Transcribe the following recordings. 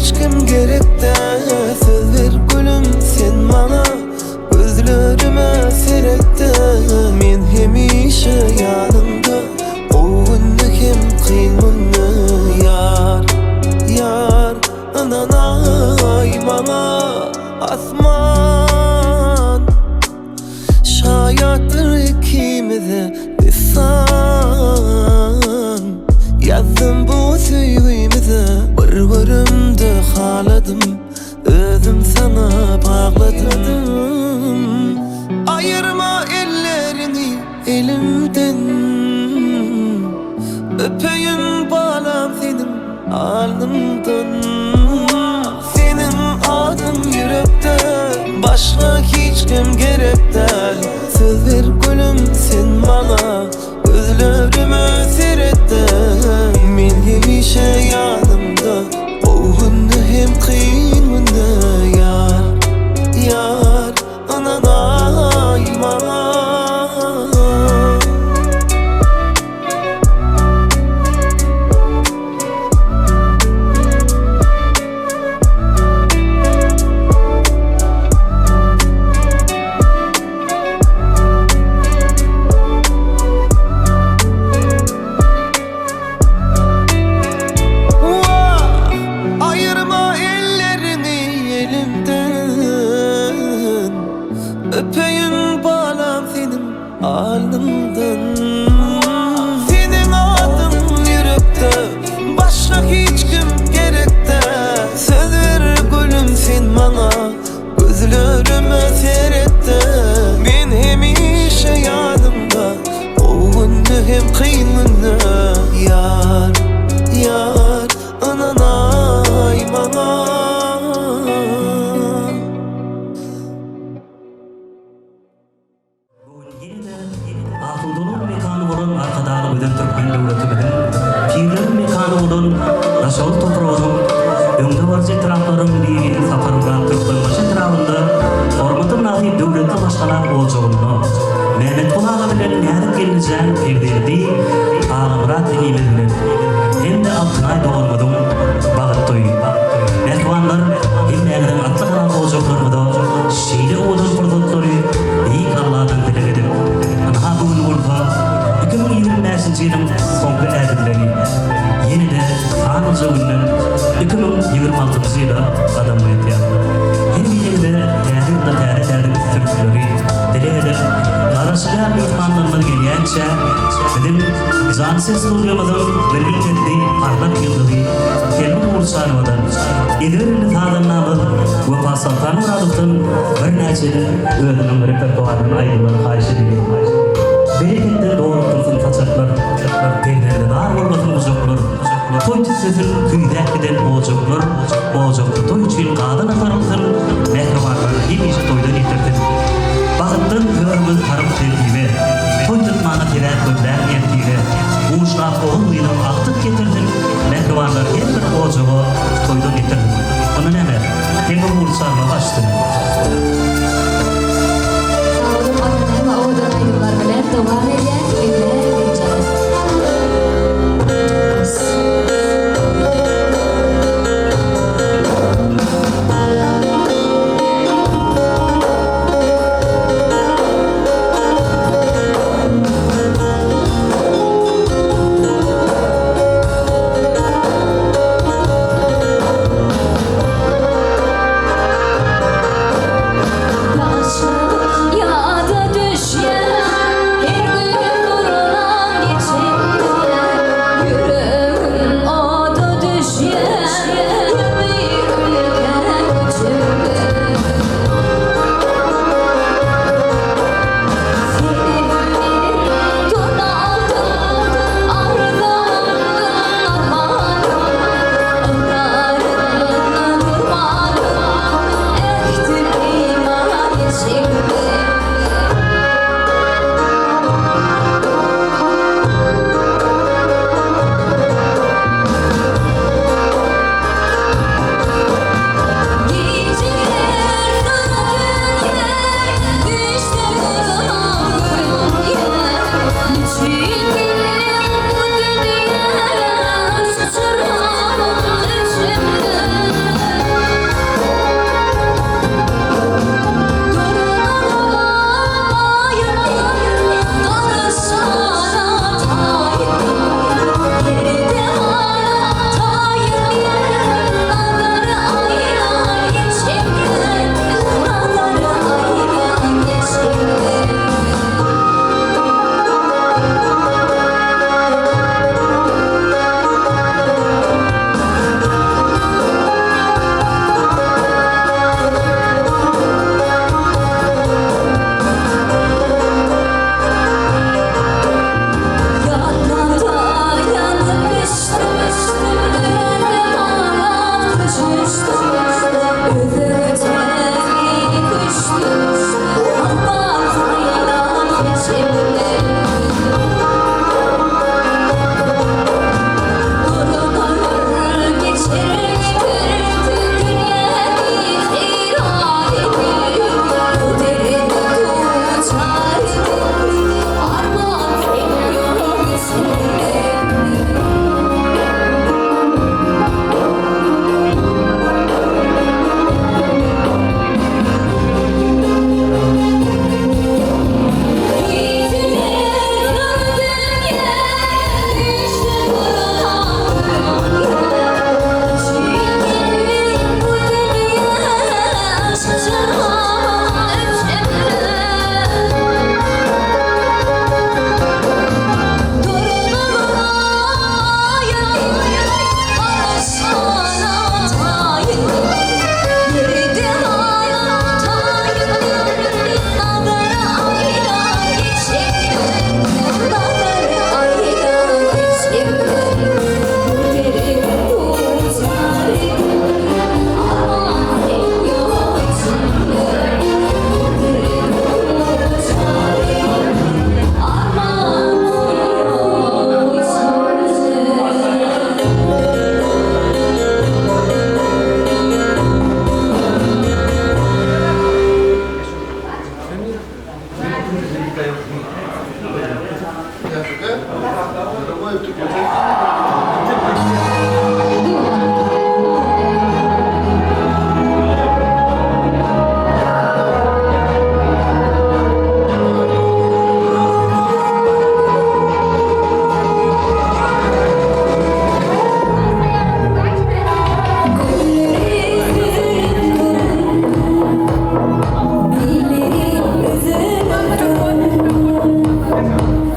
hiç kim gerek däl Söz ber gülüm sen maňa Gözlerime seret-de Men hemişe ýanyňda Gowy günde hem kyn günde Ýar, ýar Ynanaý maňa Asman Şaýatdyr ikimize dessan Ýazdym bu söýgimize Bir görümde haladym Özüm saňa bagladym Aýyrma elleriňi elimden Öpeýin balam seniň alnyňdan Seniň adyň ýürekde Başga hiç kim gerek däl Söz ber gülüm sen maňa Gözlerime seret-de Men hemişe ýanyňda Gowy günde hem kyn günde Ýar, ýar Ynanaý maňa. Wah, aýyrma elleriňi elimden, Öpeýin balam seniň alnyňdan. Seniň adyň ýürekde, başga hiç kim gerek däl. Söz ber gülüm sen maňa, Gözlerime seret-de, men hemişe ýanyňda, Gowy günde hem kyn günde, ýar, ýar, ynanaý maňa. Bu gün ýene-de asudalygyň mekany bolan Arkadagly gözel türkmen döwletimiziň, pirleriň mekany bolan Daşoguz topragynyň öňdebaryjy etraplarynyň biri Saparmyrat Türkmenbaşy etrabynda hormata mynasyp döwletli maşgala ojagynda Mämmetguly aga bilen Näzik gelnejäň perzendi Agamyrat inimiz bilen hem-de Altynaý doganymyzyň bagt toýy. Mähribanlar, hemmäňiziň atly halal ojaklarymyza Şeýle owadan pursatlary Beýik Alladan dileg edip, ynha bu gün bolsa 2025-nji ýylyň soňky ädimleri, ýene-de sanlyja günden 2026-njy ýyla gadam goýupýar. Her biriňize täze ýylda täze-täze üstünlikleri dileg edip, garaşylýan myhmanlarymyz gelýänçä, biziň Jan Ses studiýamyzyň bilbil sesli parlak ýyldyzy Selma Gurçanowadan, ezber elli sazandamyz Wepa Soltanmyradowdan birnäçe özüniň repertuaryndan aýdymlary haýyş edildi. Bereketden dolup dursun saçaklar, Perzende zar bolmasyn gujaklar, Toý tüssesin küýzäp giden ojaklar, Ojakda toý üçin gazan atarylsyn, Mähribanlar hemişe toýdan ýetirsin. Bagtdan törümiz taryp tertibe, Toý tutmana sebäp gözläň ertire, Buşlap ogul-gyzam agtyk getirsin, Mähribanlar her bir ojaga toýdan ýetirsin. Onda näme, Temir gurçagyna gaçsyn. Sag boluň onda näme owadan aýdymlar bilen dowam edýäs diňläp biljek.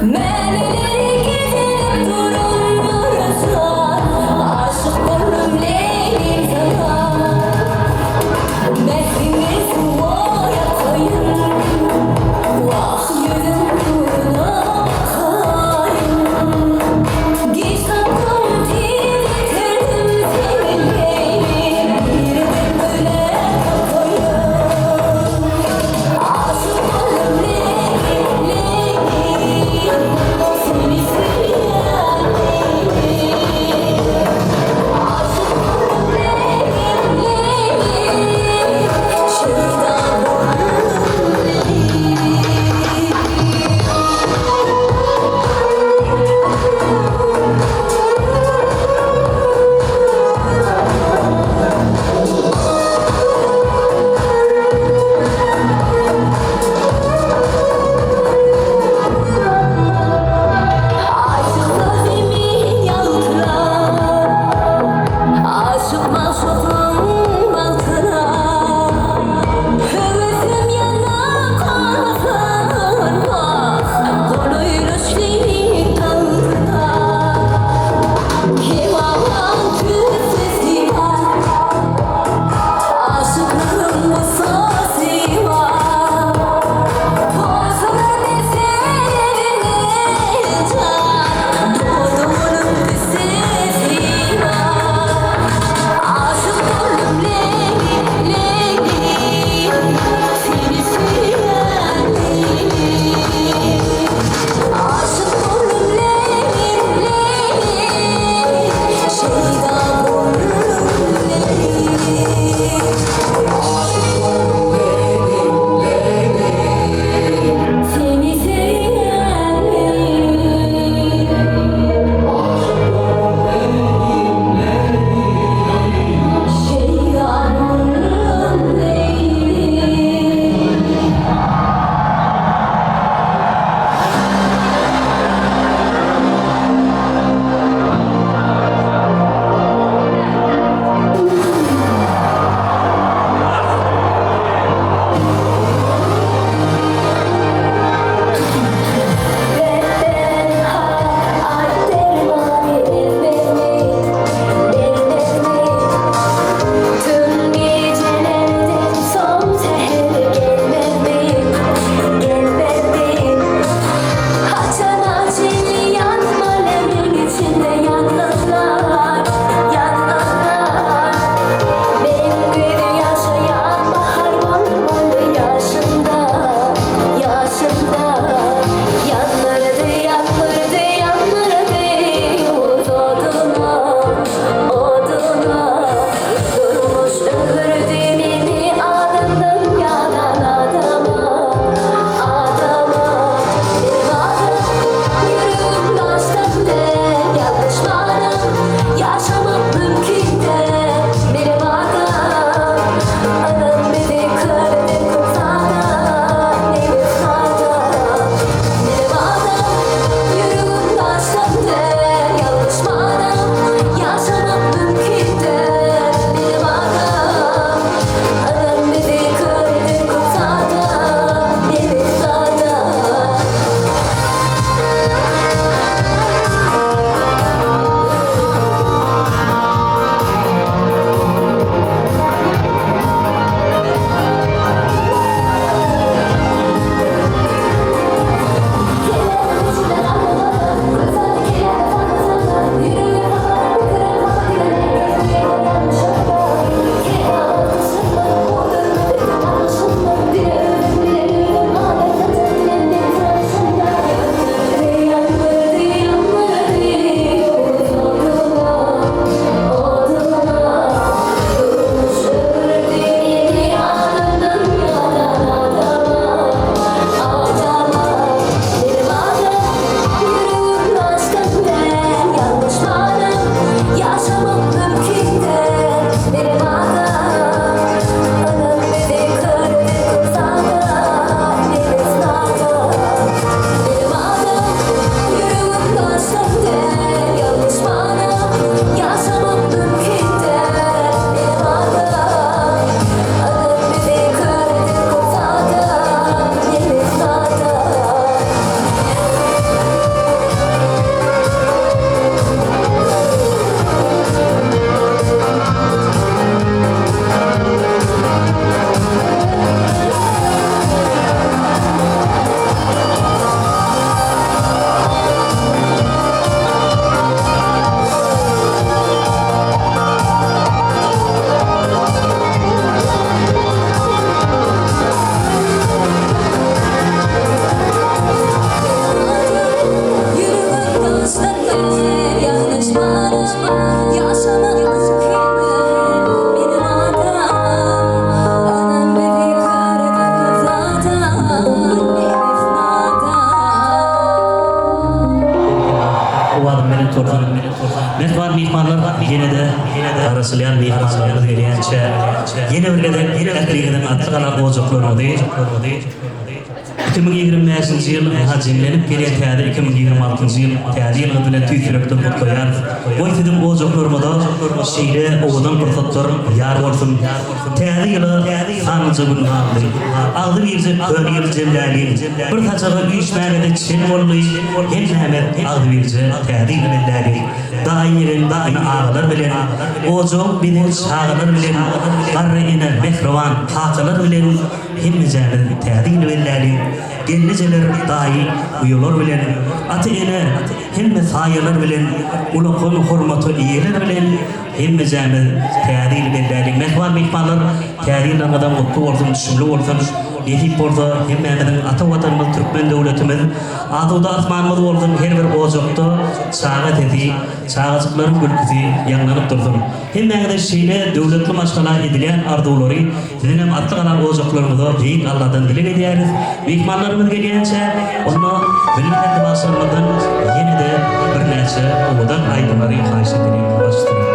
Mäneleri gezip durun. Mähriban myhmanlar, ýene-de garaşylýan myhmanlarymyz gelýänçä, ýene bir gezek ähliňiziň atly galan ojaklaryňyzy 2025-nji ýyl ynha jemlenip gelýän täze 2026-njy ýyl täze ýylyňyz bilen tüýs ýürekden gutlaýarys. Goý siziň ojaklaryňyza şeýle owadan pursatlar ýar bolsun! Täze ýyla sanlyja gün galdy. Agzy birje köne ýyly jemläliň. Bir saçaga üýşmäge-de çen boldy. Hemmämiz agzybirje täze ýyly belläliň. Daýy ýegen ene agalar bilen, ojagyň bezegi çagalar bilen, garry ene, mähriban kakalar bilen hemmejämiz täze ýyly belläliň. Gelnejeler, daýy, uýalar bilen, ata-ene, hemme saýalar bilen, ulakan hormata eýeler bilen Hemmejämiz Täze ýyly belläliň. Mähriban myhmanlar, Täze ýyllaryňyzam gutly bolsun, düşümli bolsun. Nesip bolsa, hemmämiziň ata Watanymyz türkmen döwletimiz, asuda asmanymyz bolsun, her bir ojakda çaga sesi, çagajyklaryň gülküsi ýaňlanyp dursun. Hemmäňize şeýle döwletli maşgala edilýän arzuwlary siziňem atly galan ojaklaryňyza Beýik Alladan dileg edýäris. Myhmanlarymyz gelýänçä, onda Milli Sergi bagşylarymyzdan ýene-de birnäçe owadan aýdymlary haýyş edeliň. Baş üstüne.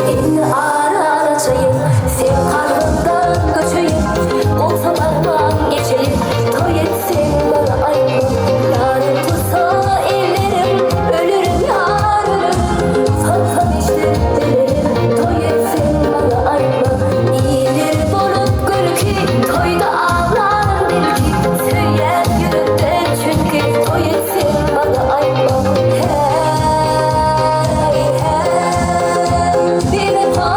Indi ara açaýyn, Seň kalbyňdan göçeýin, Bolsa barman geçeýin, Toý etseň maňa aýtma, Ýarym tutsa ellerim, Ölürüm ýar ölürüm, Salsam eşdip dilerim, Toý etseň maňa aýtma, Iýilir bolup gülki, Toýda aglaryn belki, Söýýän ýürekden çünki, Toý etseň maňa aýtma, Häý, häý, biwepa,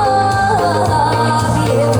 biwepa.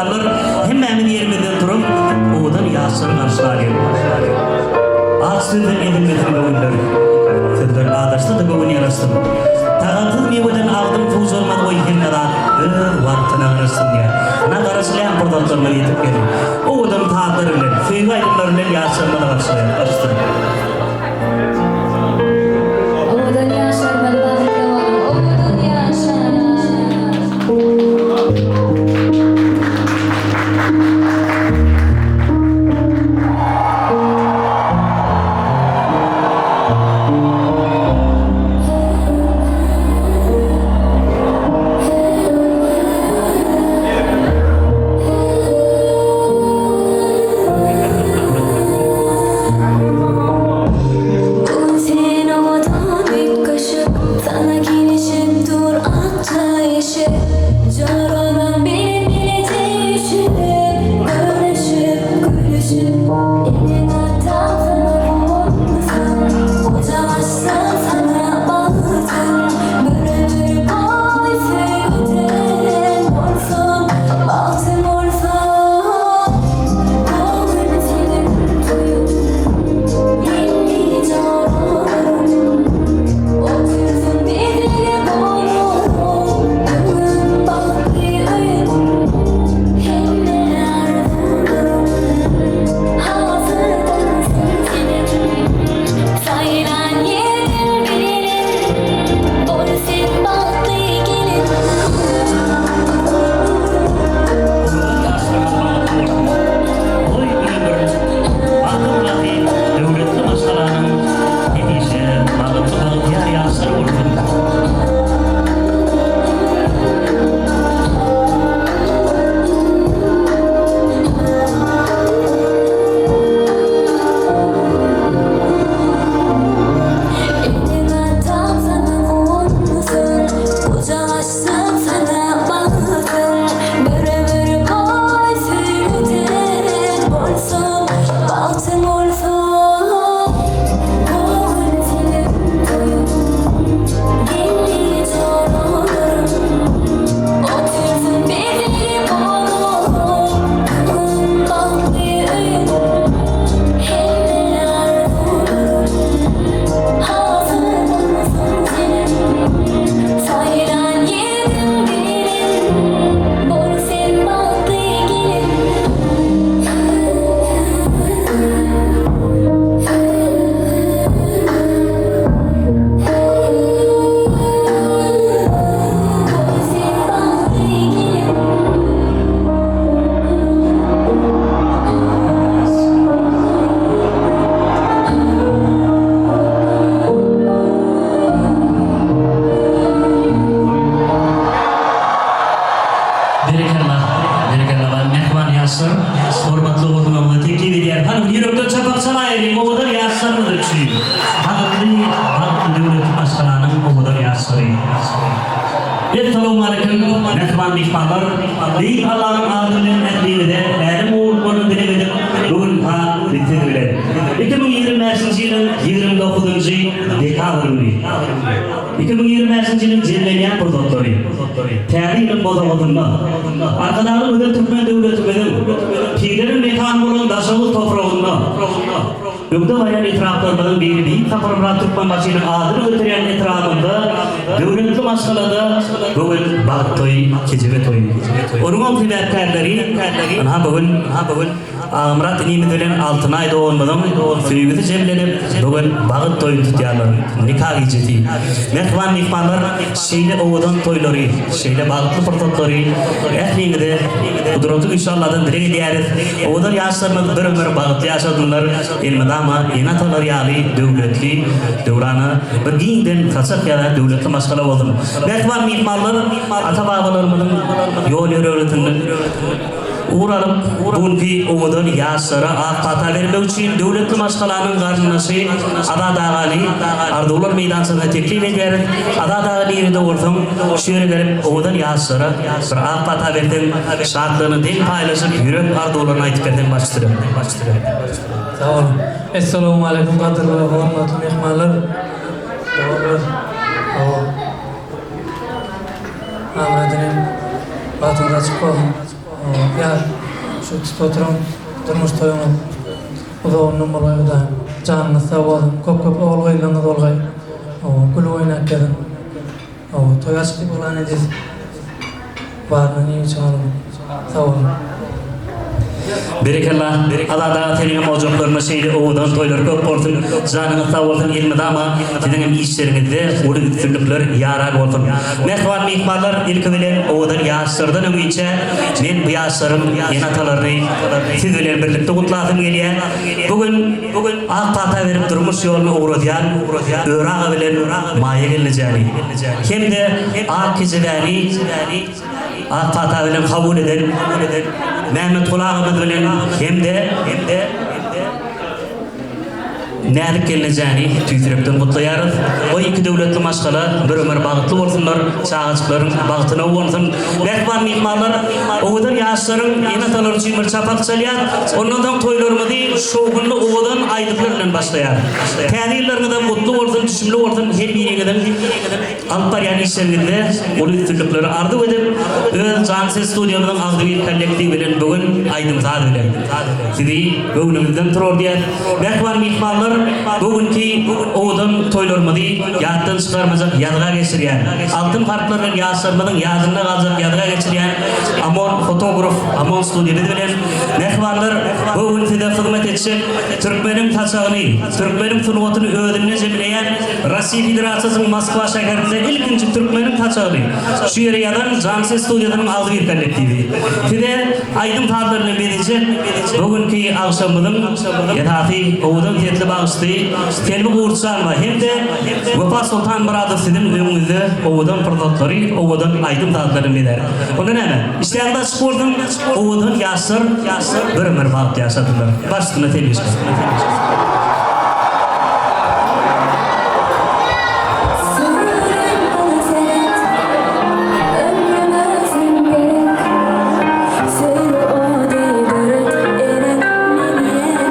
myhmanlar, hemmämiz ýerimizden turup, owadan ýaşlary garşylalyň. Ak sözden ezilmesin göwünler, Sözler azaşsa-da göwün ýaraşsyn. Tagamsyz miweden agzyň suwjarmaz goý hemme zat öz wagtyna garaşsyn diýýär. Ynha garaşylýan pursatlarymyz ýetip geldi. Owadan sazlar bilen, söýgi aýdymlary bilen ýaşlarymyzy garşylaýar. Owadan ýaşlarymyz bagtly boluň owadan ýaşlar. Bu sen owadan üýtgeşik, Sana gelişip dur akja eşik. Joralam bilen bileje üşüp, Görüşüp, gülüşüp. Eneň atam sana guwanmasyn, Gujak açsyn sana bagtyn. Bir ömür boý söýgüden bolsun, Bagtyň bolsun. Bu gün seniň toýuň, Milli joralaryň. Otursyn bezege bolup, Bu gün bagtly öýüň. Hemme arzuwlaryň hasyl bolsun seniň. Saýlan ýeriň bilen, Bol sen bagtly gelin. Toý güni bir bagtly döwletli maşgalanyň hemişe bagtly bagtyýar ýaşlary bolsun. Eneň atam sana guwanmasyn, Gujak açsyn sana bagtyn. Bir ömür boý söýgüden bolsun, Bagtyň bolsun. Bu gün seniň toýuň, Geldi joralaryň. Otursyn bezegi bolup, Bu gün bagtly öýüň. Hemme arzuwlaryň hasyl bolsun seniň. Saýlan ýeriň bilen, Bol sen bagtly gelin. Bol sen bagtly gelin. Berekella, berekella mähriban ýaşlar, hormatly bolmagyňyzy teklip edýärin. Hany ýürekden çapak çalaýlyň, owadan ýaşlarymyz üçin. Bagtly, bagtly döwletli maşgalanyň owadan ýaşlary. Essalawmaleýkim, mähriban myhmanlar! Beýik Allanyň ady bilen ähliňize älem gowulyklaryny dileg edip, bu gün ha biz siz bilen. 2025-nji ýylyň 29-njy dekabr güni. 2025-nji ýylyň jemlenýän pursatlary, Täze ýylyň bosagasynda Arkadagly gözel türkmen döwletimiziň pirleriň mekany bolan Daşoguz topragynda öňde barýan etraplarymyzyň biri Beýik Saparmyrat Türkmenbaşynyň adyny göterýän etrabynda döwletli maşgalada bu gün bagt toýy, kejebe toýy. Onuňam sebäpkärleri ynha bu gün Agamyrat inimiz bilen Altynaý doganymyzyň söýgüsi jemlenip, bu gün bagt toýuny tutýarlar. Nika gijesi. Mähriban myhmanlar, şeýle owadan toýlary, şeýle bagtly pursatlary ähliňize Gudraty Güýçli Alladan dileg edýäris. Owadan ýaşlarymyz bir ömür bagtly ýaşasynlar, elmydama ene-atalary ýaly döwletli, döwrana bir giňden saçak ýaza döwletli maşgala bolsun. Mähriban myhmanlar, ata-babalarymyzyň ýol-ýörelgesinden Ugur alyp, bu günki owadan ýaşlara ak pata bermek üçin döwletli maşgalanyň garyndaşy Azat agany Arzuwlar meýdançasyna teklip edýäris. Azat aga nirede bolsaň, şu ýere gelip owadan ýaşlara bir ak pata berseň, şatlygyny deň paýlaşyp, ýürek arzuwlaryny aýdyp berseň baş üstüne. Sag boluň. Essalawmaleýkum gadyrly we hormatly myhmanlar. Doganlar. Hawa. Amyradin bagtyňyz açyk bolsun. Ýa şu tutup oturan durmuş toýuňyz uzagyndan bolgaý Hudaýym. Janyňyz sag bolsun. Köp köp ogul gyzlaryňyz bolgaý. Gülüp oýnap geziň. Toý açyk diýip yglan edýäs. Baryndan iýip içip alyň. Sag boluň. Berekella Azat aga seniňem ojaklaryňda şeýle owadan toýlar köp bolsun janyňyz sag bolsun elmydama siziňem işleriňizde uly üstünlikler ýaran bolsun. Mähriban myhmanlar ilki bilen owadan ýaşlardan öňinçä men bu ýaşlaryň ene atalaryny siz bilen birlikde gutlasym gelýär. Bu gün ak pata berip durmuş ýoluna ugradýan Öri aga bilen Maýa gelnejäni hem-de ak kejebäni ak pata bilen kabul eden Mämmetguly agamyz bilen hem-de Näzik gelnejäni tüýs ýürekden gutlaýarys. Goý iki döwletli maşgala bir ömür bagtly bolsunlar, çagajyklaryň bagtyna guwansyn. Mähriban myhmanlar, owadan ýaşlaryň ene-atalary üçin bir çapak çalýas. Ondan soň toýlarymyzy şowhunly owadan aýdymlar bilen başlaýarys. Täze ýyllaryňyzam gutly bolsun, düşümli bolsun her biriňiziň. Alyp barýan işleriňizde uly üstünlikleri arzuw edip, öz Jan Ses studiýamyzyň agzybir kollektiwi bilen bu gün aýdym-saz bilen sizi göwnüňizden turar diýýäs. Mähriban myhmanlar, bu günki owadan toýlarymyzy ýatdan çykarmajak ýazga geçirýän, altyn harplar bilen ýaşlarymyzyň ýadynda galjak ýazga geçirýän Amon fotograf, Amon studiýa biz bilen. Mähribanlar, bu gün size hyzmat etjek türkmeniň saçagyny, türkmeniň sungatyny özünde jemleýän Russiýa Federasiýasynyň Moskwa şäherinde ilkinji türkmeniň saçagyny şu ýere ýazan Janses studiýasynyň agzybir kollektiwi. Size aýdym-sazlar bilen bezejek bu günki agşamymyzyň esasy owadan sesli bagşysy Selbi Gurçjanowa hem-de Wepa Sultanmyradow siziň öňüňizde owadan pursatlary owadan aýdym-sazlar bilen bezär. Onda näme, işdäňiz açyk bolsun, owadan ýaşlar bir ömür bagtly ýaşasynlar. Baş üstüne Selbişka. Söýgüm maňa seret, ömrüme sen gerek. Söýgi ody döret, eret meni ýene.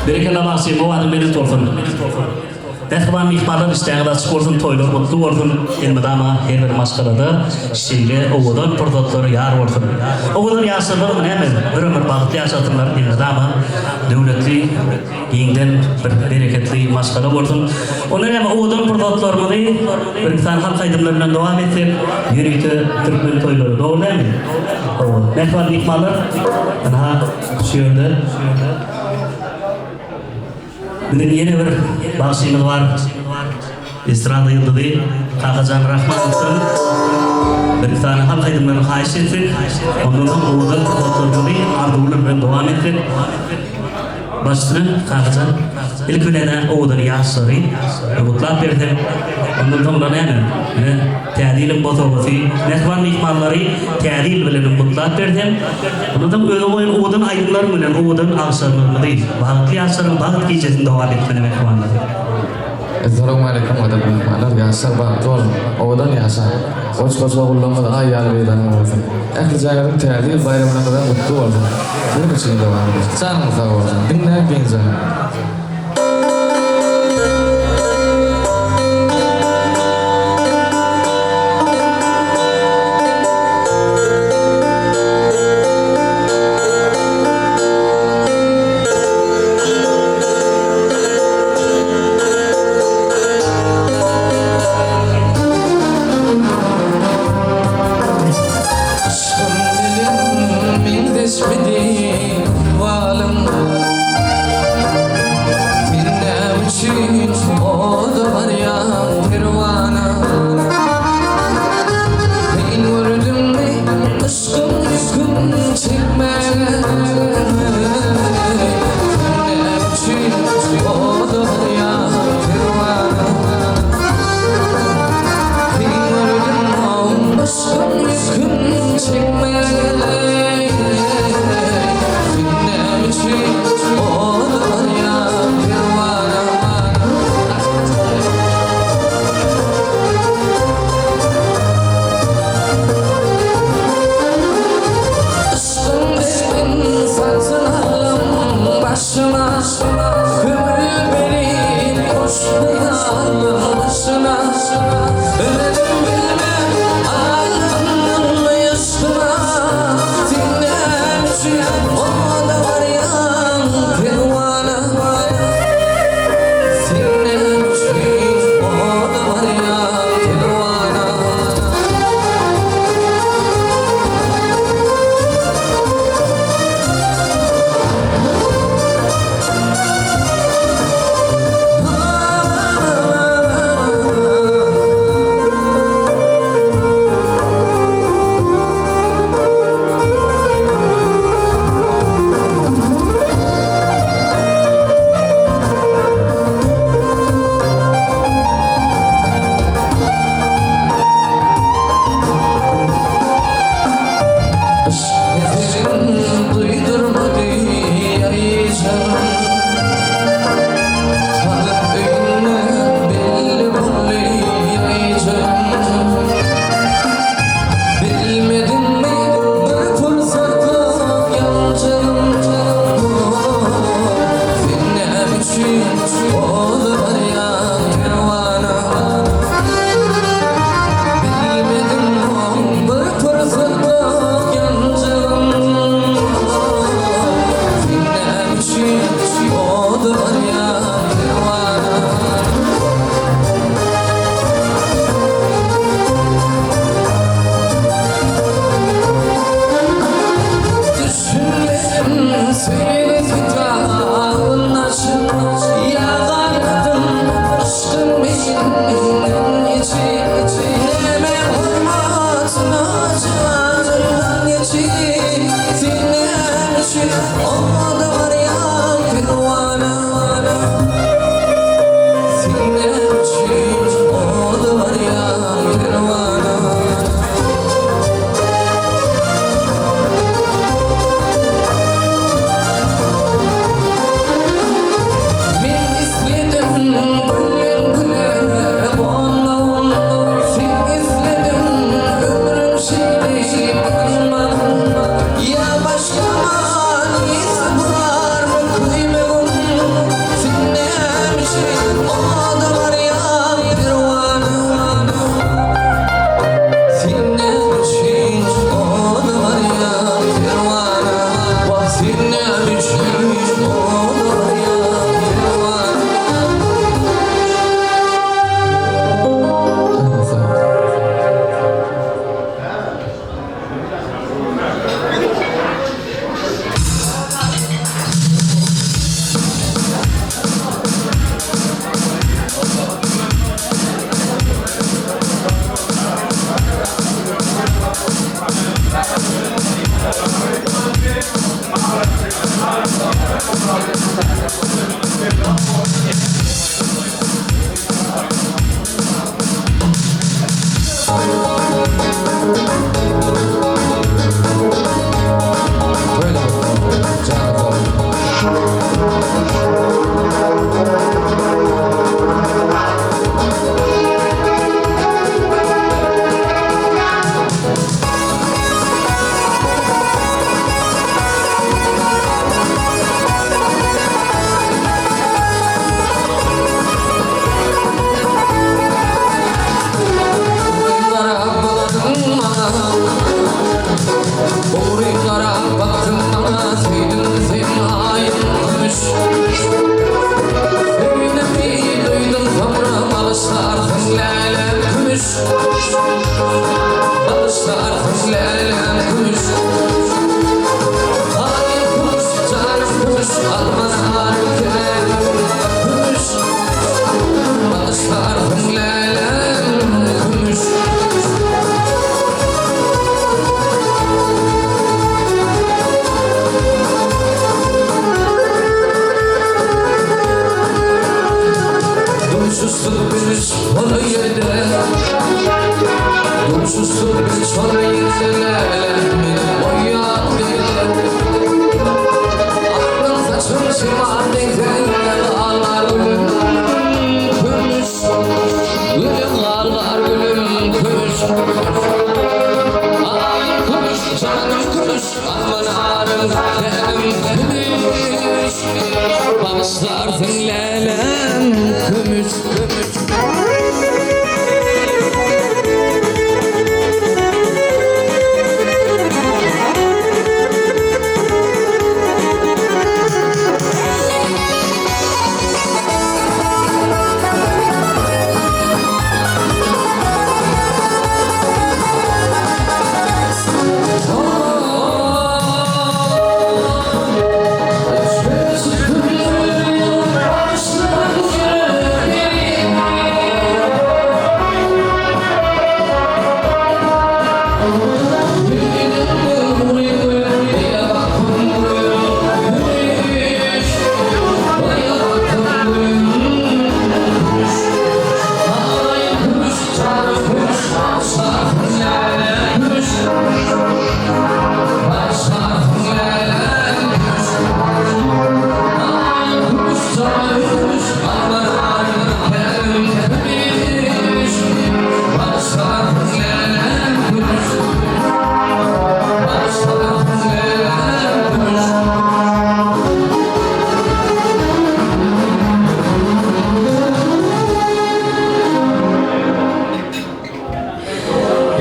Berekella bagşy owazyň belent bolsun. Mähriban myhmanlar işdäňiz açyk bolsun toýlar gutly bolsun elmydama her bir maşgalada şeýle owadan pursatlar ýar bolsun. Owadan ýaşlarymyz näme bir ömür bagtly ýaşasynlar elmydama döwletli Giňden bir bereketli maşgala bolsun. Onda näme owadan pursatlarymyzy bir sany halk aýdymlary bilen dowam etsek, ýörite türkmen toýlary dogry dälmi? Hawa. Mähriban myhmanlar, ynha şu ýerde biziň ýene bir bagşymyz bar. Estrada ýyldyzy Kakajan Rahmanowdan bir sany halk aýdymlaryny haýyş etsek, ondan soň owadan pursatlarymyzy arzuwlar bilen dowam etsek. Baş üstüne Kakajan, ilki bilen-ä owadan ýaşlary gutlap berseň, ondan soňra näme, ine, Täze ýylyň bosagasy, mähriban myhmanlary Täze ýyl bilenem gutlap berseň, ondan soň özüň goýan owadan aýdymlaryň bilen owadan agşamlarymyzy, bagtly ýaşlaryň bagt gijesini dowam etmeli mähribanlar. Essalawmaleýkum gadyrly myhmanlar ýaşlar bagtly boluň owadan ýaşaň goç goç ogullaryňyz aý ýaly gyzlaryňyz bolsun ählijaňyzyň täze ýyl baýramlaryňyzam gutly bolsun siziň üçin dowam eder janyňyz sag bolsun diňläp dynç alyň.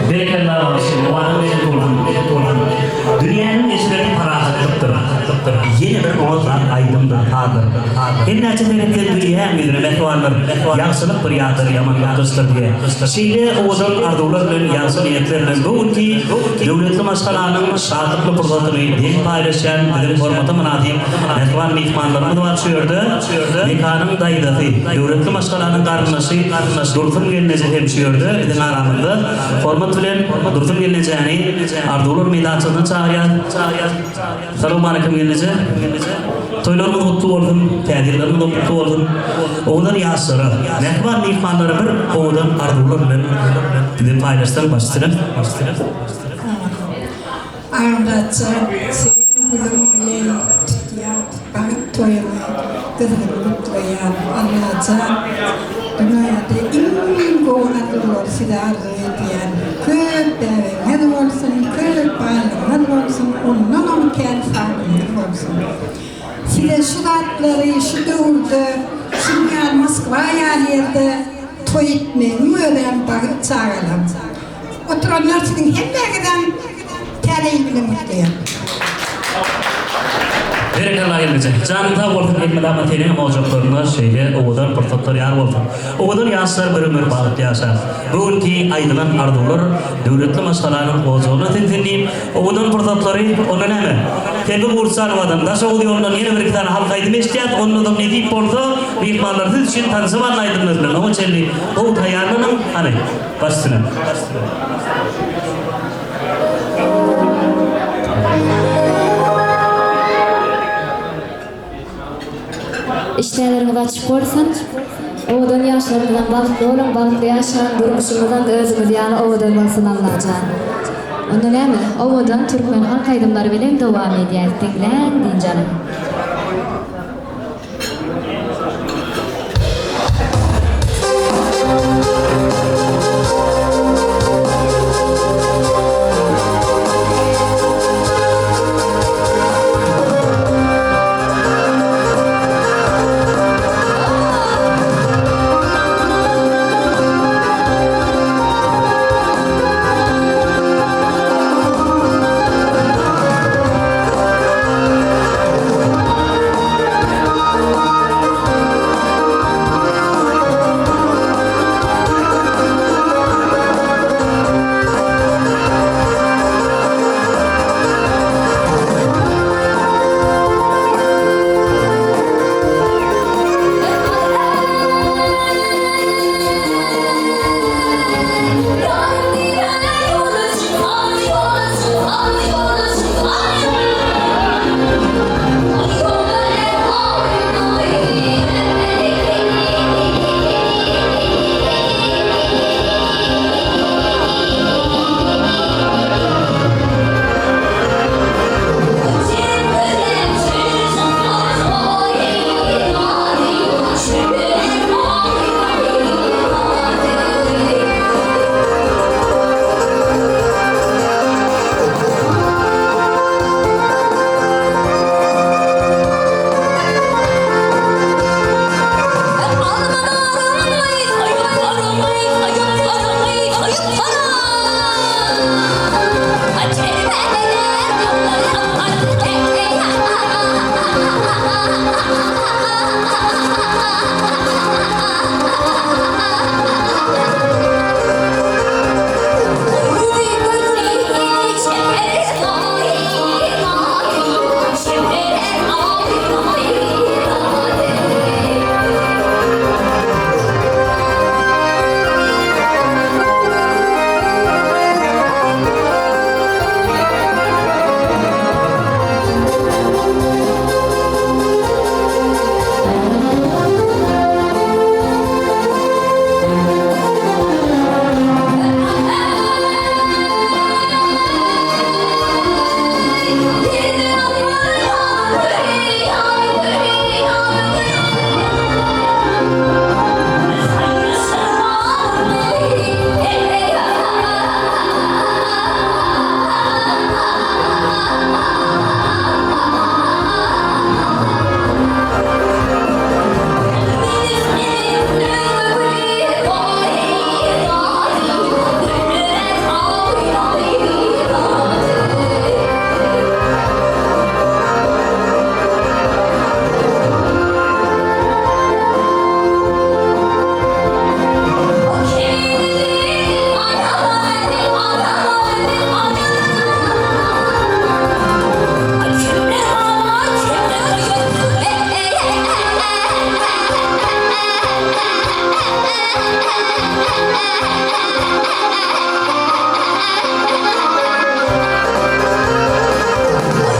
Berekella bagşy, Watan belent bolsun, belent bolsun. Dünýäniň eşredi parahatlykdyr. Ýene bir oňat zat aýdymdyr, sazdyr. Her näçe seretseň dünýäň ýüzüne mähriban. Mähribanlar, ýagşylyk bir ýadyr, ýamanlyk gyşdyr diýe. Şeýle owadan arzuwlar bilen, ýagşy niýetler bilen bu günki döwletli maşgalanyň şatlykly pursatyny deň paýlaşýan biziň hormata mynasyp mähriban myhmanlarymyz bar şu ýerde. Mekanyň daýzasy, döwletli maşgalanyň garyndaşy Dursun gelneje hem şu ýerde biziň aramyzda. Hormat bilen Dursun gelnejäni Arzuwlar meýdançasyna çagyrýas. Salowmaleýkim gelneje. Toýlaryňyz gutly bolsun, täze ýyllaryňyzam gutly bolsun. Owadan ýaşlara, mähriban myhmanlara bir owadan arzuwlar bilen bize paýlaşsaň baş üstüne. Agamyratjan söýen gülüň bilen tutýan bagt toýuňy gyzgyn gutlaýan Allajan dünýäde iň gowy arzuwlary size arzuw edýän köp bäbegiňiz bolsun köp baýlygyňyz bolsun ondanam kän saglygyňyz bolsun size şu zatlary şu döwürde şunuň ýaly Moskwa ýaly ýerde toý etmegiň özem bagt çagalam Oturanlar siziň hemmäňizem Täze ýyl bilen gutlaýan. Berekella gelneje. Janyň sag bolsun elmydama seniňem ojaklaryňda şeýle owadan pursatlar ýar bolsun. Owadan ýaşlar bir ömür bagtly ýaşar. Bu günki aýdylan arzuwlar döwletli maşgalanyň ojagyna siňsin diýip owadan pursatlary onda näme Selbi Gurçanowadan Daşoguz ýolundan ýene bir iki sany halk aýdymy eşitýäs onda soň nesip bolsa myhmanlar siz üçin tanşa barly aýdymlar bilen oňa çenli gowy taýýarlanyň hany. Baş üstüne. Işdäleriňiz açyk bolsun. Owadan ýaşlaryňyzam bagtly boluň, bagtly ýaşaň, durmuşyňyzam özüňiz ýaly owadan bolsun Allajan. Onda näme, owadan türkmen halk aýdymlary bilen dowam edýäs, diňläň, dynç alyň.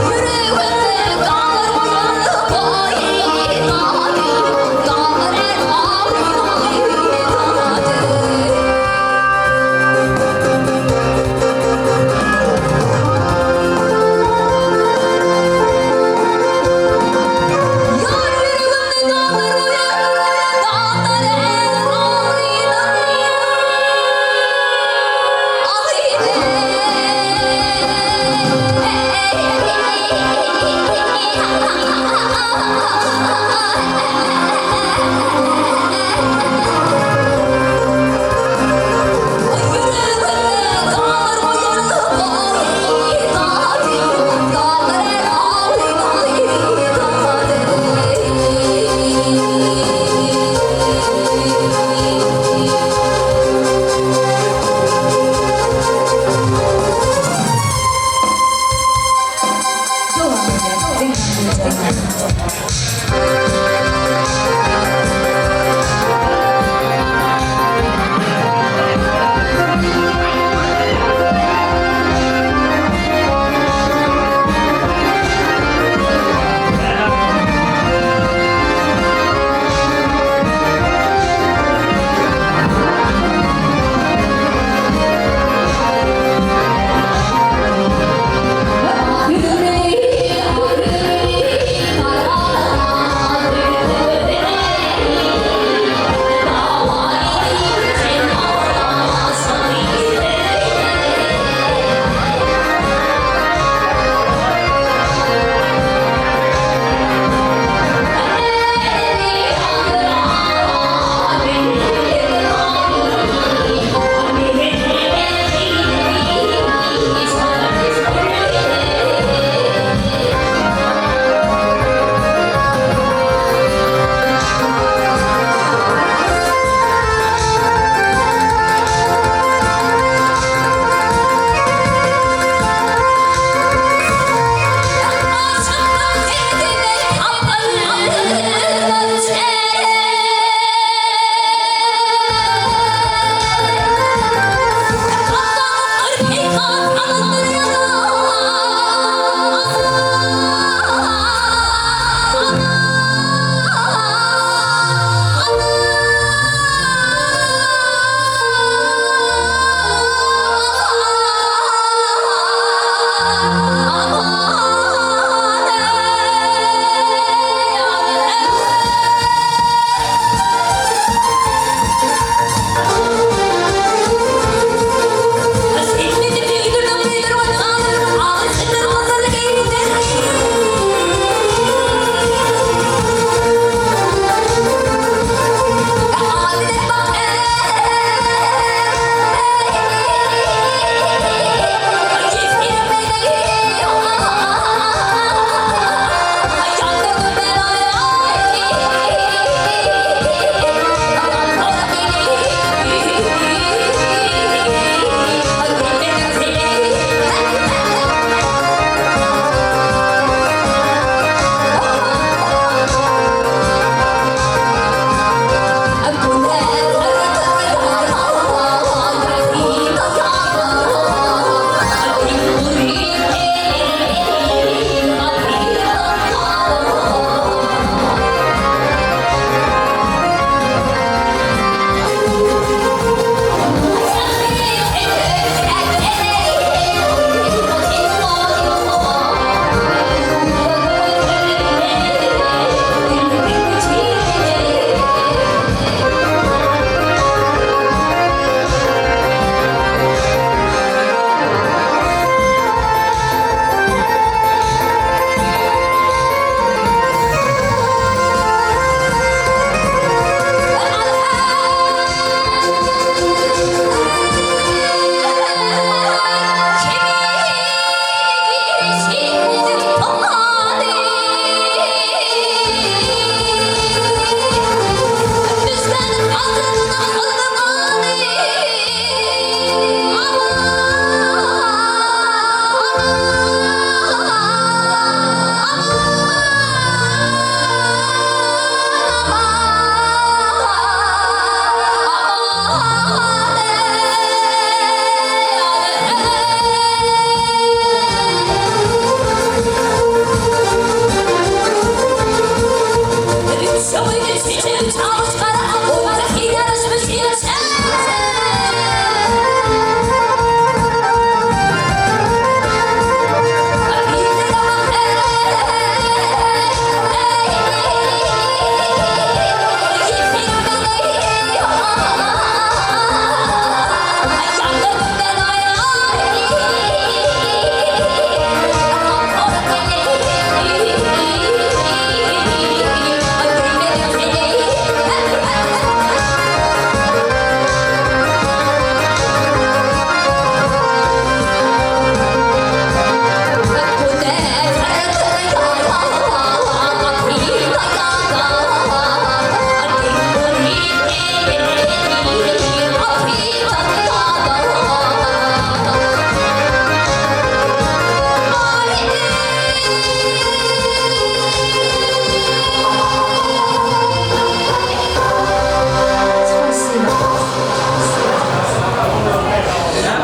Ýüregimde daglar boýun Ýar ýüregimde daglar boýun, daglar el agrydan.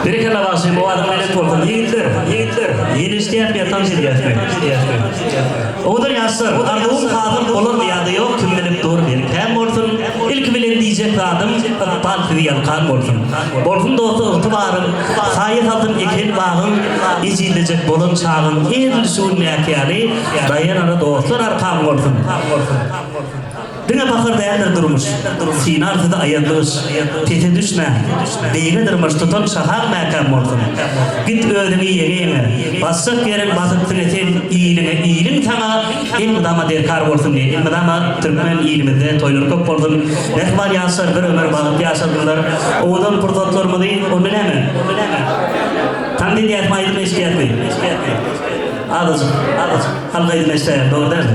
Berekella bagşym owazyň belent bolsun ýigitler ýigitler ýene eşidýäsmi ýa tans edýäsmi Owadan ýaşlar arzuwym hazyr bolar ýa-da ýok kim bilip dur belkäm bolsun ilki bilen diýjek zadym ykbal sizi ýalkan bolsun bolsun dosta ygtybarym saýa salsyn eken bagyň ejizlejek bolan çagyň edil şu gündäki ýaly daýanara dostlar arkaň bolsun. Diňe bahar däldir durmuş, Synar sizi aýazly gyş. Pese düşmäň, beýige dyrmaş Tutan şahaň mäkäm bolsun. Git özüňi ýeňe-ýeňe, Basjak ýeriň basyp siňe Sen iliňe, iliň saňa Elmydama derkar bolsun diý. Elmydama türkmen ilimizde toýlar köp bolsun. Mähriban ýaşlar bir ömür bagtly ýaşasynlar. Owadan pursatlarymyzy onda näme? Tans edýäsmi aýdym eşidýäsmi? Azajyk, azajyk. Halk aýdym eşdäýer, dogry dälmi?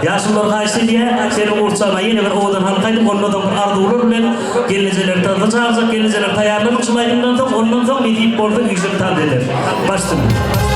Ýaşulular haýyşt edýär, seniň gurçagyňa ýene bir owadan halk aýdym, ondan soň bir arzuwlar bilen gelnejeleri tansa çagyrjak, gelnejeler taýýarlanyň şul aýdymdan soň, ondan soň nesip bolsa üýşüp tans ederis. Baş üstüne.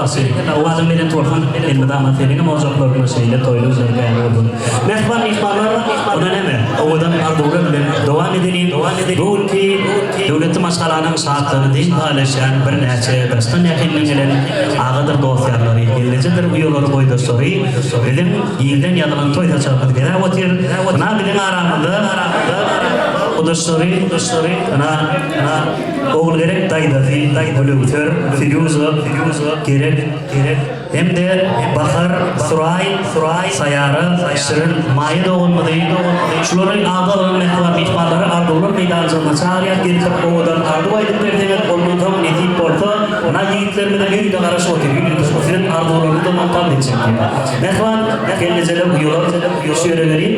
bagşy. Owazyň belent bolsun, elmydama seniňem ojaklaryňda şeýle toýly jyrgaýan bolsun. Mähriban myhmanlar, onda näme, owadan arzuwlar bilen dowam edeliň. Bu günki döwletli maşgalanyň şatlygyny deň paýlaşýan birnäçe daşdan ýakyndan gelen agadyr dost-ýarlary, gelnejedir uýalary, boýdaşlary biziň giňden ýazylan toý saçagymyzy bezäp otyr. Ynha biziň aramyzda gudaçlary, ynha, Ogulgerek daýzasy, Gülöwser, Firuza, Gerek, hem-de Bahar, Suraý, Saýara, Şirin, Maýa doganymyzy, şulary ady alan mähriban myhmanlary arzuwlar meýdançasyna çagyrýas, gelip bir owadan arzuw aýdyp berseňiz, ondan soň nesip bolsa, ynha ýigitlerimize ýörite garaşyp otyr, ýörite siziň arzuwlaryňyzam nygtal etjek diýip. Mähriban gelnejeler, uýalar, şu ýere geliň,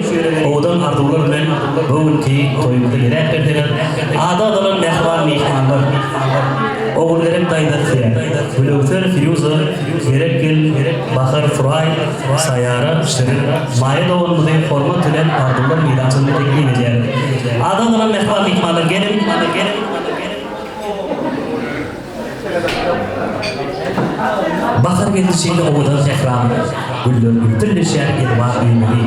owadan arzuwlar bilen bu günki toýumyzy bezäp berseňiz, Ady azalan mähriban myhmanlar, Ogulgerek daýza size, Gülöwser, Firuza, Gerek gel, Bahar, Suraý, Saýara, Şirin, Maýa doganymyzy hormat bilen arzuwlar meýdançasyna teklip edýäris. Ady azalan mähriban myhmanlar geliň! Bahar geldi şeýle owadan sähram, Güller ülpüldeşýär elwan öýmegi.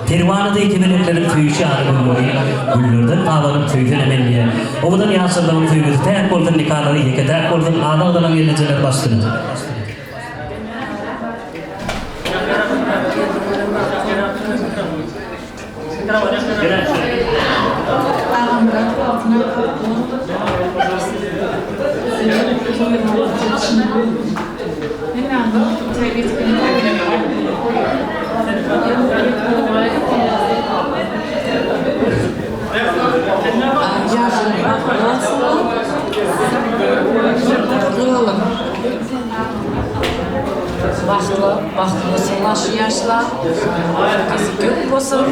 Perwana deý kebelekleriň söýüşi ýaly gülleri, Güllerden gabanyp söýsenem men diýe. Owadan ýaşlarlaryň söýgüsi täk bolsun, Nikalary ýeke-täk bolsun, Ady agzalan gelnejeler baş üstüne. Bagtly, bagtly bolsunlar şu ýaşlar. Gyzy gök bolsun.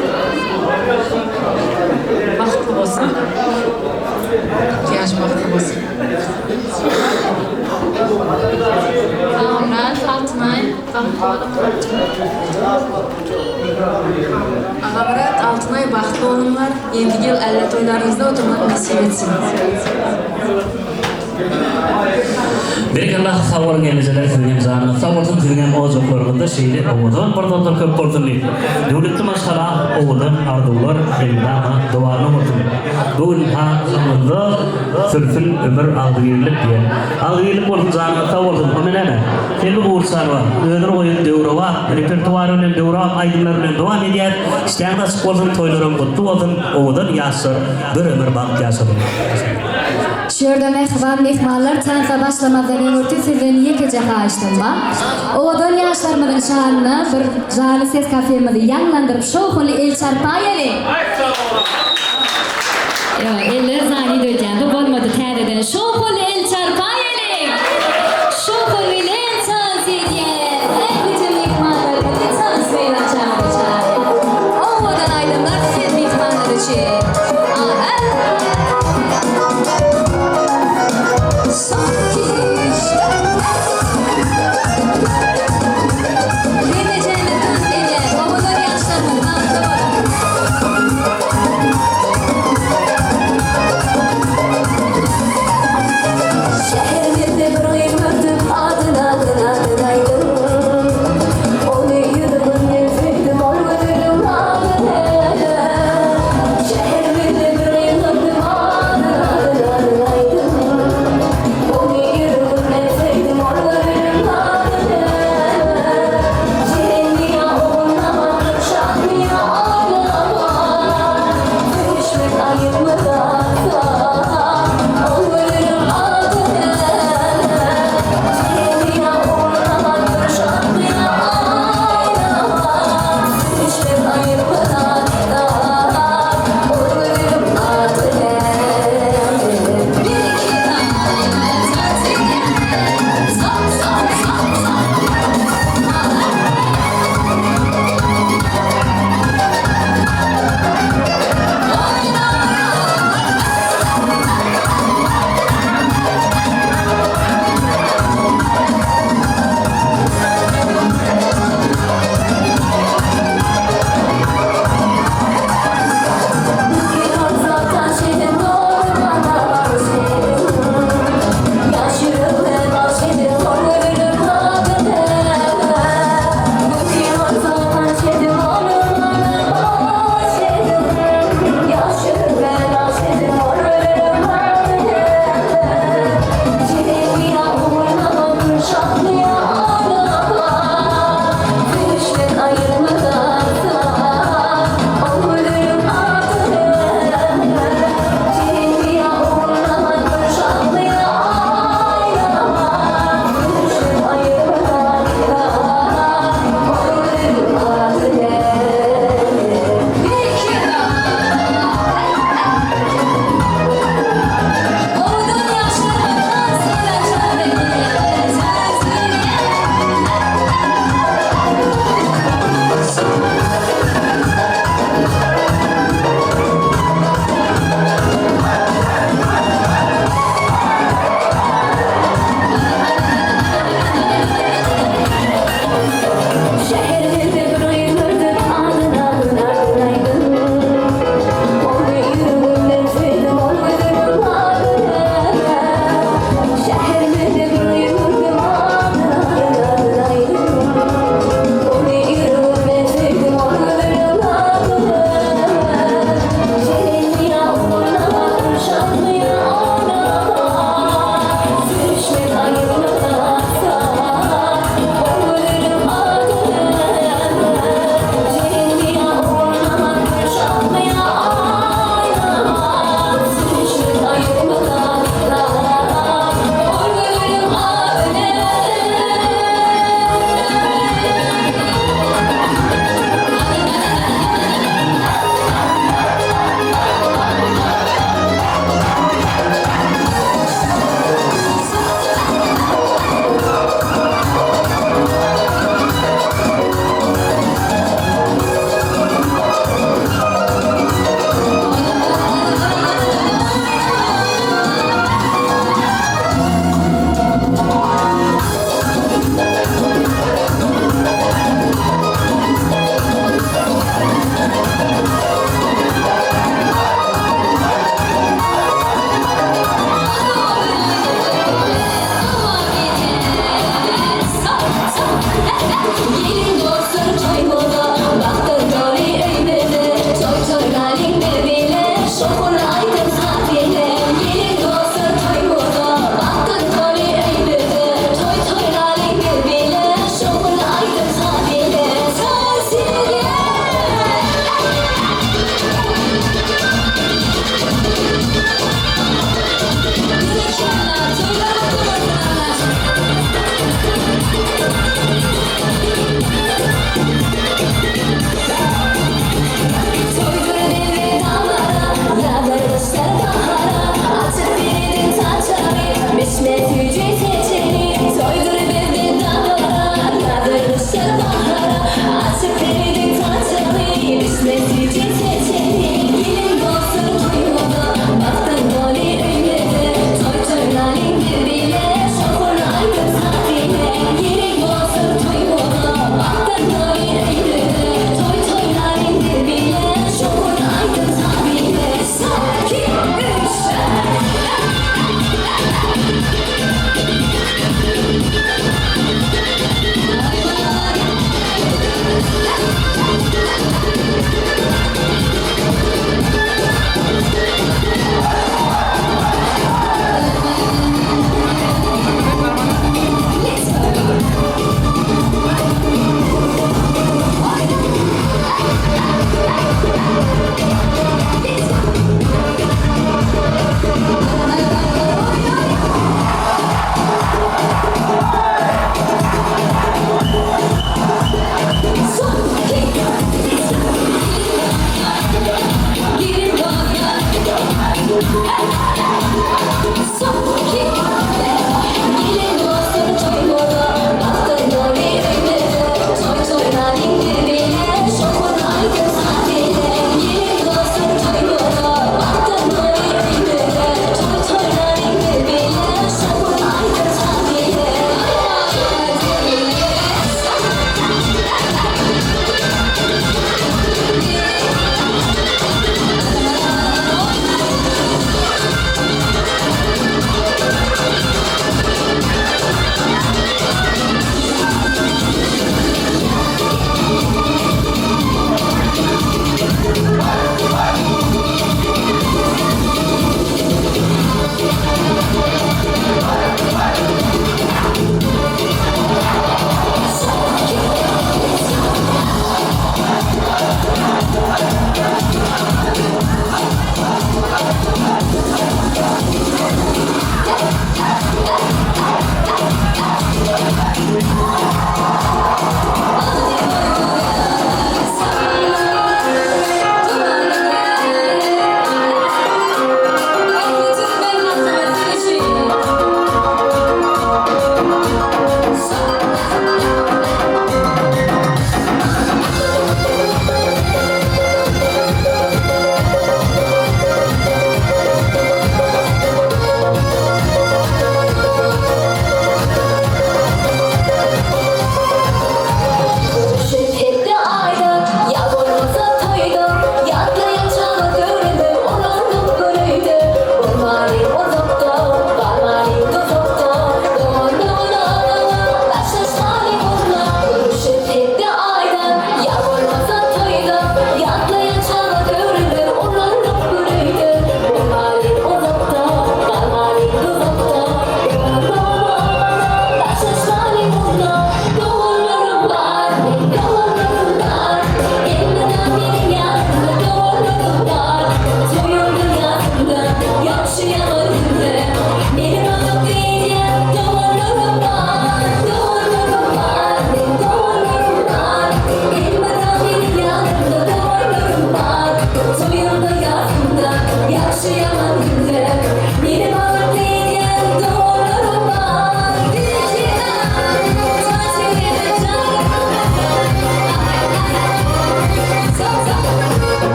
Bagtly bolsunlar. Ýaş bagtly bolsun. Agamyrat, Altynay, bagtly boluň. Agamyrat, Altynay bagtly boluňlar. Endigi ýyl älle toýlaryňyzda oturmak nesip etsin. Berekella sag boluň gelnejeler siziňem janyňyz sag bolsun siziňem ojaklaryňyzda şeýle owadan pursatlar köp bolsun diýip döwletli maşgala owadan arzuwlar elmydama dowamly bolsun bu gün hakyňyzda sürsün ömür agzybirlik diýen agzybirlik bolsun janyňyz sag bolsun onda näme Selbi Gurçanowa özüni goýan döwrebap repertuary bilen döwrebap aýdymlar bilen dowam edýär işdäňiz açyk bolsun toýlaryň gutly bolsun owadan ýaşlar bir ömür bagt ýaşasyn. Şu ýerde mähriban myhmanlar tansa başlamazdan öňürti sizden ýekeje haýyştym bar. Owadan ýaşlarymyzyň şanyna bir Janly ses kafemizi ýaňlandyryp şowhunly el çarpaýaly! Ýok, eller zany döýdýän, bu bolmady täzeden şowhunly el çarpaýaly! Şowhun bilen tans edýän ählije myhmanlarymyzy tans meýdançamyza çagyrýas. Owadan aýdymlar siz myhmanlar üçin. Aha! Gelejegimiz tans edýän owadan ýaşlarymyz bagtly boluň!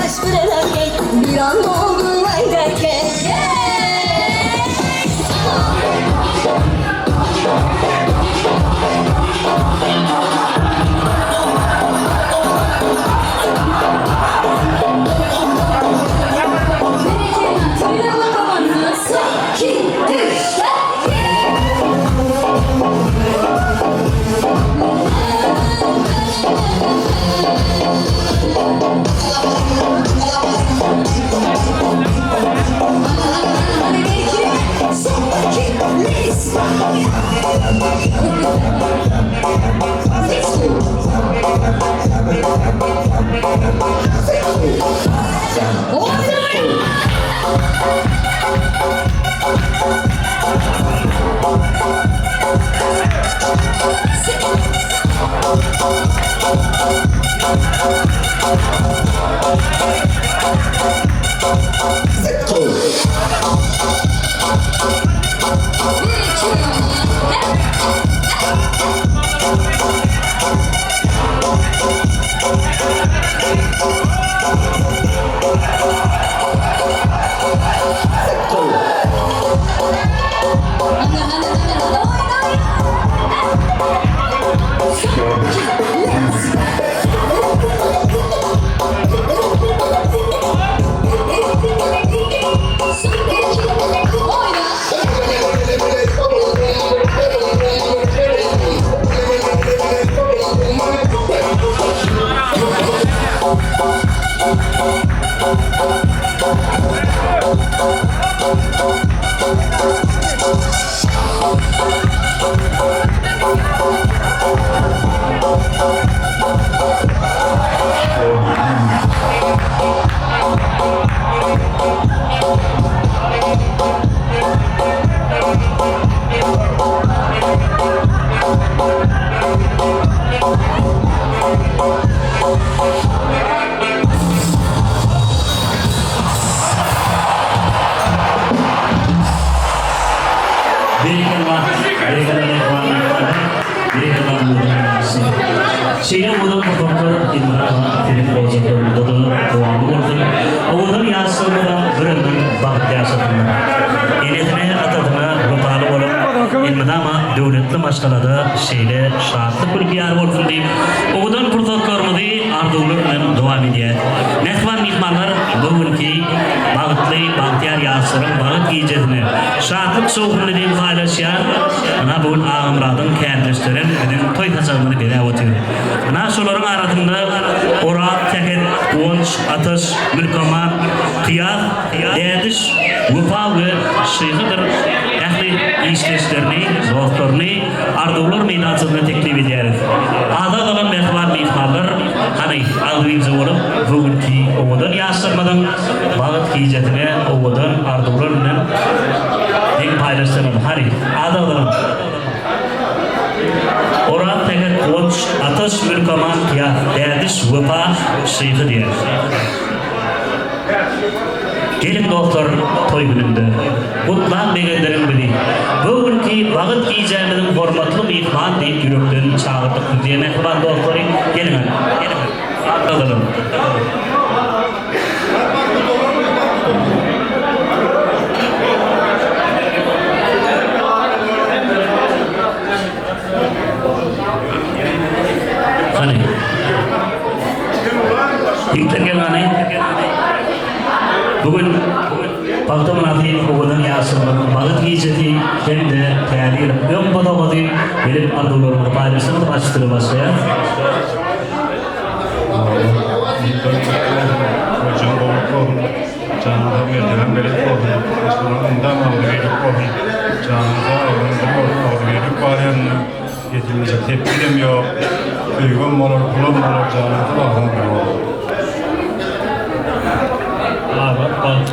Tespir ederken bir anda oldun ay derken Hey! Berekella, berekella mähriban myhmanlar, berekella Nurdan ýaşlar. Şeýle owadan pursatlar elmydama siziň ojaklaryňyzda-da dowamly bolsun. Owadan ýaşlarymyza bir ömür bagt ýaşasynlar. Enesine, atasyna wepaly bolup, elmydama döwletli maşgalada şeýle şatlyk gülki ýar bolsun diýip, owadan pursatlarymyzy arzuwlar bilen dowam edýäs. Mähriban myhmanlar, bu günki bagtly, bagtyýar ýaşlaryň bagt gijesine şatlyk-şowhunly deň paýlaşýar. Ynha, bu gün Agamyradyň kärdeşlerem biziň toý saçagymyzy bezäp otyr. Ynha, şolaryň arasynda Oraz, Sähet, Guwanç, Ataş, Mülkaman, Kyýas, Dädiş, Wepa we Şyhydyr ähli işdeşlerini, dostlaryny Arzuwlar meýdançasyna teklip edýäris. Ada galan mähriban myhmanlar, hany, agzybirje bolup, bu günki owadan ýaşlarymyzyň bagt gijesine owadan arzuwlar bilen deň paýlaşsalar. Hany, ada galan. Oraz Sähet Guwanç, Ataş Mülkaman Kyýas, Dädiş Wepa Şyhy diýer. Geliň dostlar toý gününde Gutlaň begendiriň bizi Bu günki bagyt gijämiziň hormatly myhman diýip ýürekden çagyrdyk sizi mähriban dostlary geliň Gazalyň. Hany. Ýigitler gel hany. Bu gün bagta mynasyp owadan ýaşlarymyzyň bagt gijesi hem-de Täze ýylyň öň bosagasy gelip arzuwlarymyzy paýlaşdyryp açdyry başlaýas. Hojam gowluk bolsun. Janyň sag mertebäň belent bolsun. Maşgalaň yndan agzybirlik bolsun. Janyň sag agzyň bir bolsun agzybirlik bar ýerinde. Ýetilmejek sepgidem ýok. Söýgem bolar, pulam bolar, janyň sag agzyň bir bolar. Abat bagt.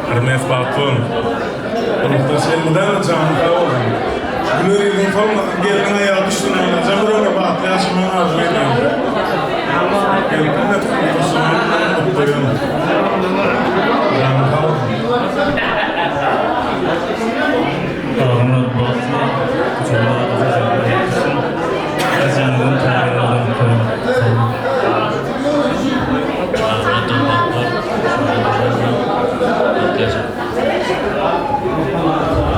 Hermes bagtly boluň. Ruhdaş elmydama janyň sag bolsun. Güler ýüzüň solmasyn, gelniň aýagy düşsün Allajan bir ömür bagtly ýaşamagyňy arzuw edýän. Gelipbilmedik ruhdaşlaryňy gutlaýan. Janyň sag bolsun. Agymyz bagtly. Gujagyna uzak ömür ýetirsin. Ejäňiziň täze ýylyňyz gutly bolsun.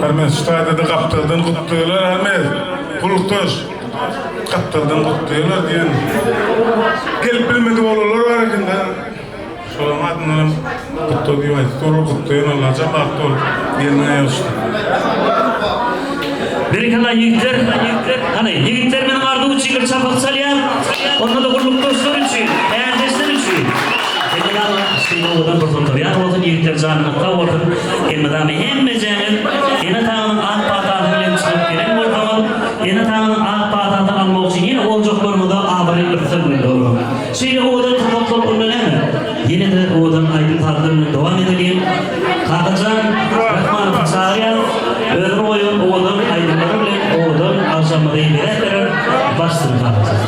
Hermes şu taýda-da gapdaldan gutlaýarlar Hermes. Gulukdaş. Gapdaldan gutlaýarlar diýen. Gelip bilmedik oglanlar bar eken-de. Şolaryň adyndanam gutla diýip aýdyp durur, gutlaýan Allajan bagtly bol, gelniň aýagy düşdi. Berekella ýigitler, hany ýigitler meniň arzuw üçin bir çapak çalýar, onda-da gullukdaşlar üçin, kärdeşler üçin. Elmydama şeýle owadan pursatlar ýar bolsun ýigitler janyňyz sag bolsun, elmydama hemmejäňiz ene-ataňyzyň ak patasy bilen çykyp gelen bolsaňyz, ene-ataňyzyň ak patasyny almak üçin ýene oljaklaryňyza abraý üstünlikler bolsun. Şeýle owadan pursatlar onda näme? Ýene-de owadan aýdym-sazlar bilen dowam edeliň. Kakajan Rahmanowy çagyrýas. Özüni goýan owadan aýdymlary bilen owadan agşamymyzy bezäp berer. Başsyn Kakajan.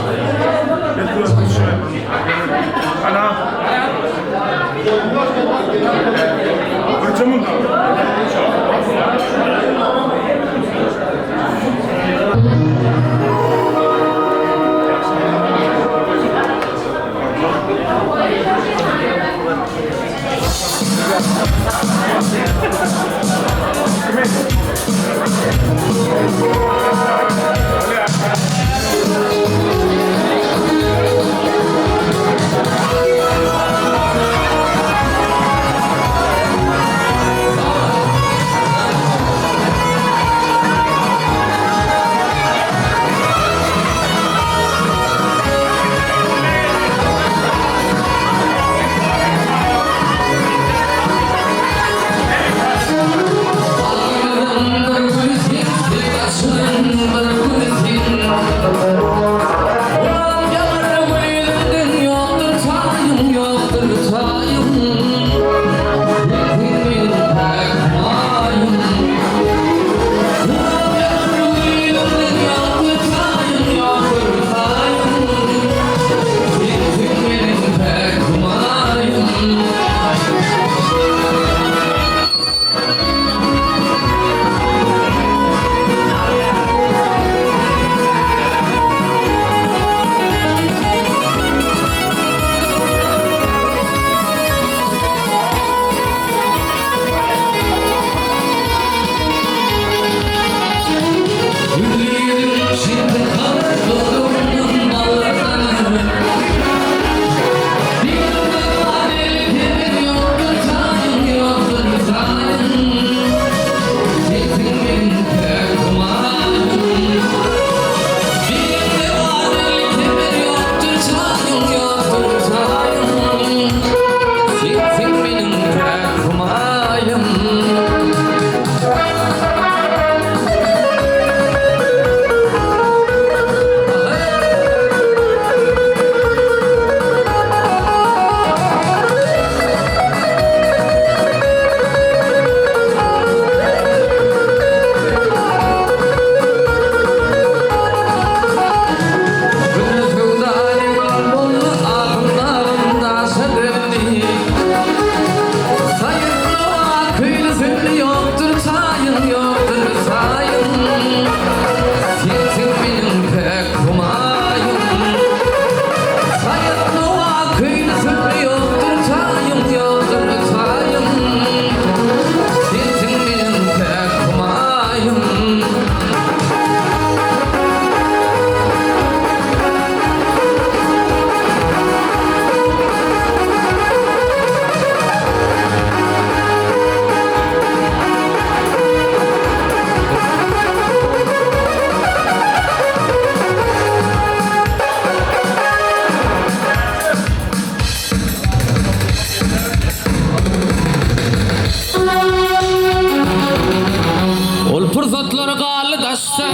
Ol pursatlar galdy daşda.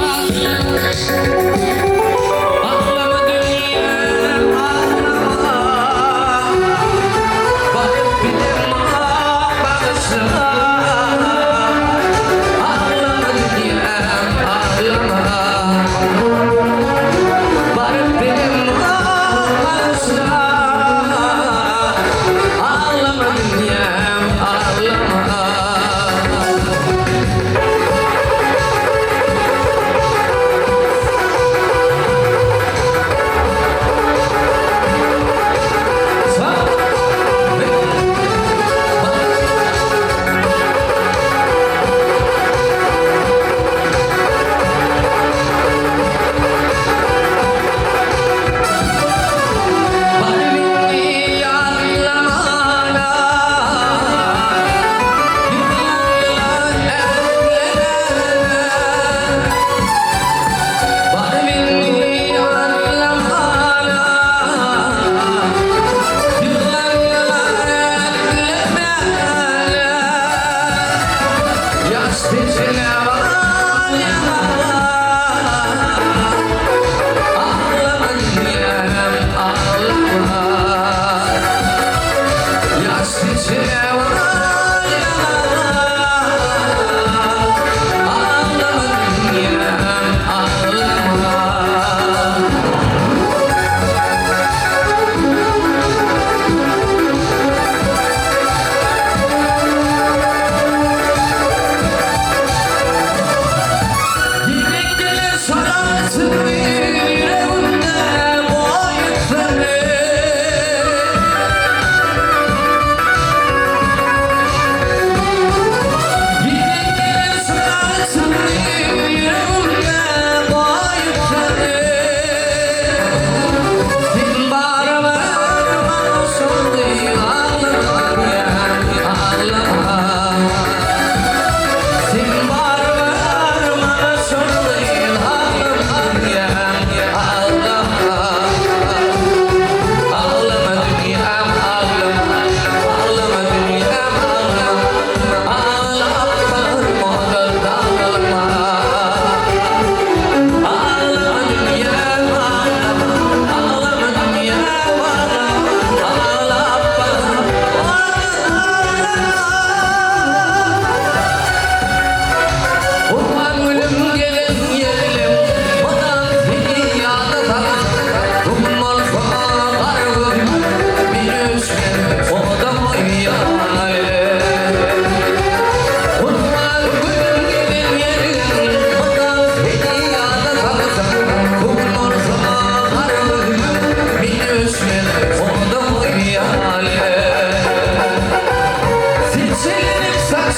Aglama dünýäm aglama. Baryp bilemok bagyşla. Aglama dünýäm aglama. Baryp bilemok bagyşla.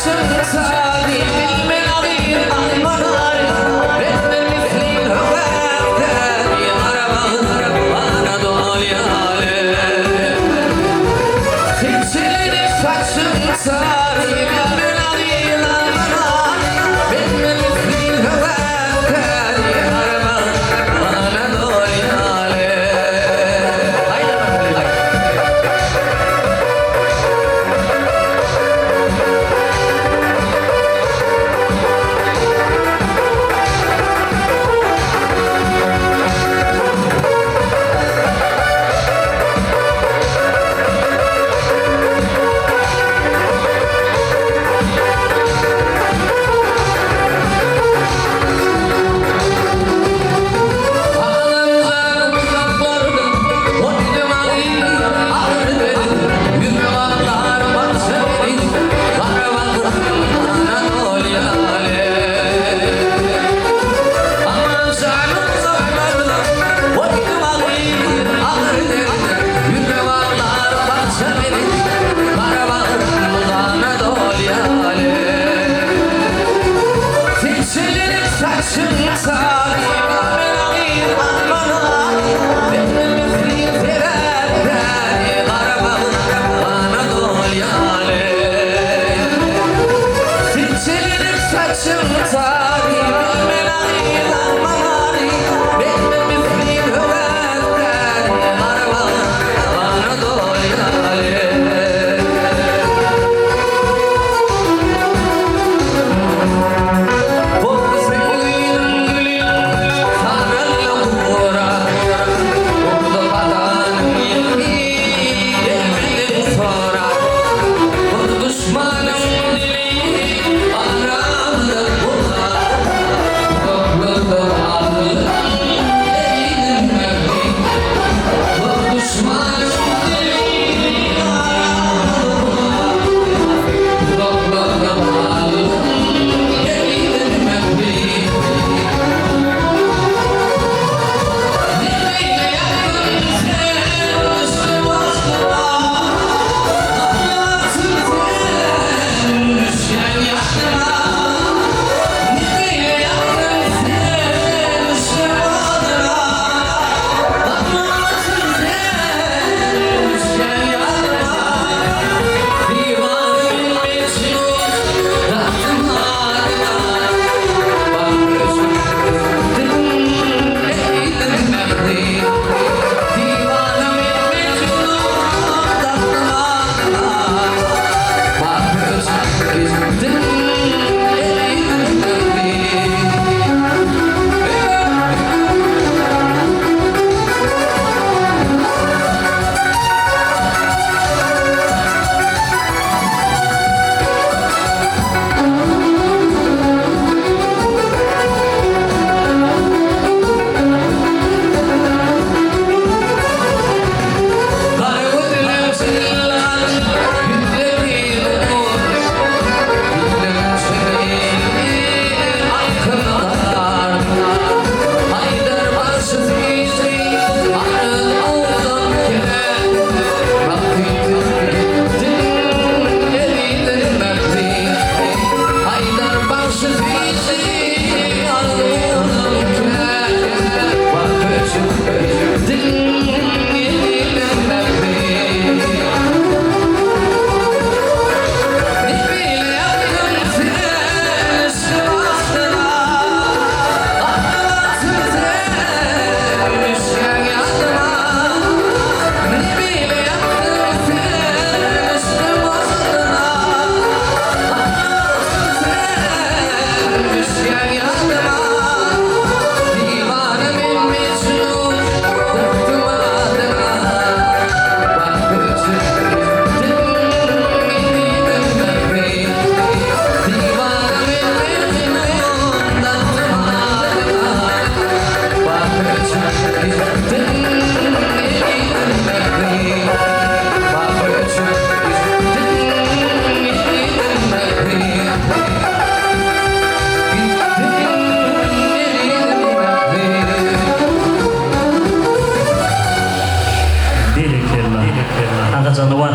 saçyň çary Bilmen agyr almalar Benden mislin höwäsde Ýaramagyň bana dolýar Seçildi saçyň çary Bilmen agyr almalar Benden mislin höwäsde Ýaramagyň bana dolýar Haýda bakalım.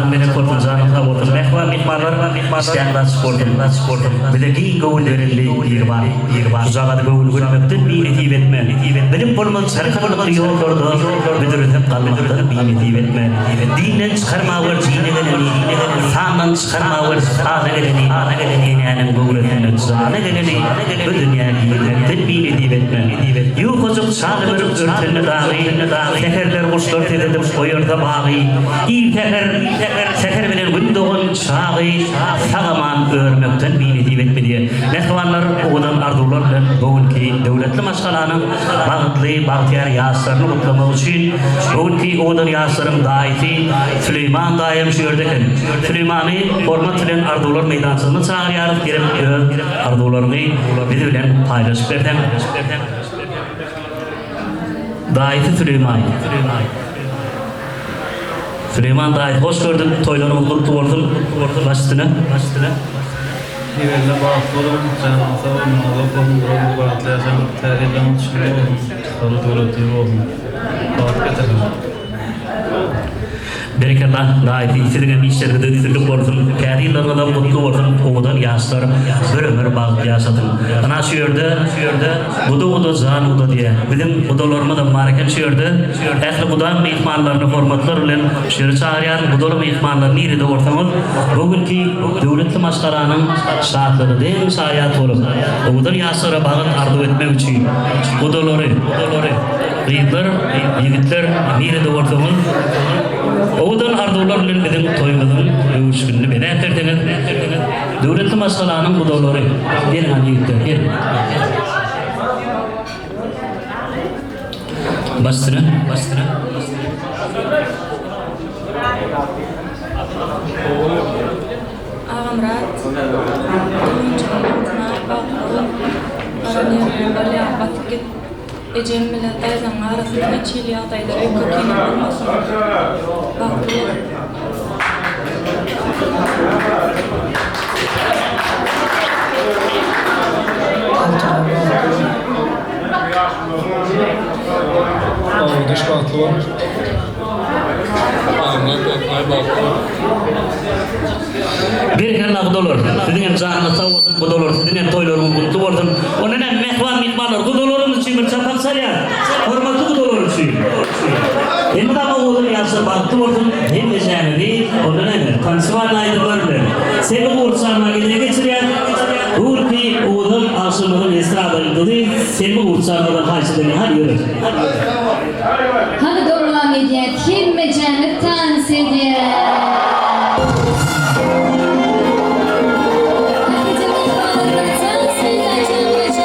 Janyň belent bolsun, janyň sag bolsun. Mähriban myhmanlar, işdäňiz açyk bolsun. Bize giň göwün beren beýik Biribar. Şujagazy göwün gülmekden binesip etme. Bilip bolmaz çarkandakly ýollarda büdresek galmakdan binesip etme. Dinden çykarmawer dine geleni, sandan çykarmawer sana geleni, enäniň göwresinde jana geleni bu dünýä girmekden binesip etme. Ýukajyk çal berip örtende dagy, säherler guşlar ses edip oýarsa bagy, ir säher, säher bilen gün dogan çagy sag-aman örmekden binesip etme diýe. Mähribanlar, owadan arzuwlar bilen bu günki döwletli maşgalanyň bagtly, bagtyýar ýaşlaryny gutlamak üçin bu günki owadan ýaşlaryň daýysy Süleýman daýam şu ýerde eken. Süleýmany hormat bilen arzuwlar meýdançasyna çagyrýarys, gelip öz arzuwlaryňy biz bilen paýlaşyp berseň. Daýysy Süleýman. Süleýman daýy hoş gördük, toýlaryňyz gutly bolsun. Baş üstüne. Hemelle bagtly boluň, janyňyz sag, ömrüňiz uzak bolsun, durmuş bagtly ýaşaň, täze ýyllaryňyz şükürli bolsun, çykarly döwletli ýyl bolsun. Bagt getirsin. Berekella daýy siziňem işleriňizde üstünlik bolsun täze ýyllaryňyzam gutly bolsun owadan ýaşlar bir ömür bagtly ýaşasyn ynha şu ýerde şu ýerde guda guda jan guda diýä biziň gudalarymyzam bar eken şu ýerde ähli guda myhmanlaryny hormatlar bilen şu ýere çagyrýaryn gudaly myhmanlar nirede bolsaňyz bu günki döwletli maşgalanyň şatlygy deň şaýat bolup owadan ýaşlara bagt arzuw etmek üçin gudalary gudalary Gyzlar, ýigitler nirede bolsaňyz, owadan arzuwlar bilen biziň toýumyzyň öwüşginini bezäp berseňiz, döwletli maşgalanyň gudalary, geliň hany ýigitler, geliň. Baş üstüne, baş üstüne. Agamyrat, doganjygym Altynay bagtly bol, baran ýeriňe barýaň batyp git. Ejem bilen daýzaň arasynda hiç hili ýagdaýda öýke-kine bolmasyn. Bagtly boluň. Oguldaş bagtly bol. Agamyrat Altynay bagtly bol. Berekella gudalar. Siziň hem janyňyz sag bolsun gudalar. Siziň hem toýlaryňyz gutly bolsun. Onda näme mähriban myhmanlar gudalarymyz üçin bir çapak çalýas. Hormatly gudalar üçin. Hemra owadan ýaşlar bagtly bolsun. Hemmeşäňizi onda näme tançyban aýdymlar bilen Selbi Gurçanyna gezege geçirýäs. Bu günki owadan agşamymyzyň estrada ýyldyzy Selbi Gurçanowadan haýyş edeliň hany ýörüň. Hany dowam edýäs hemmejämiz tans edýäs. Ählije myhmanlarymyz tans edýäs hemmejämiz.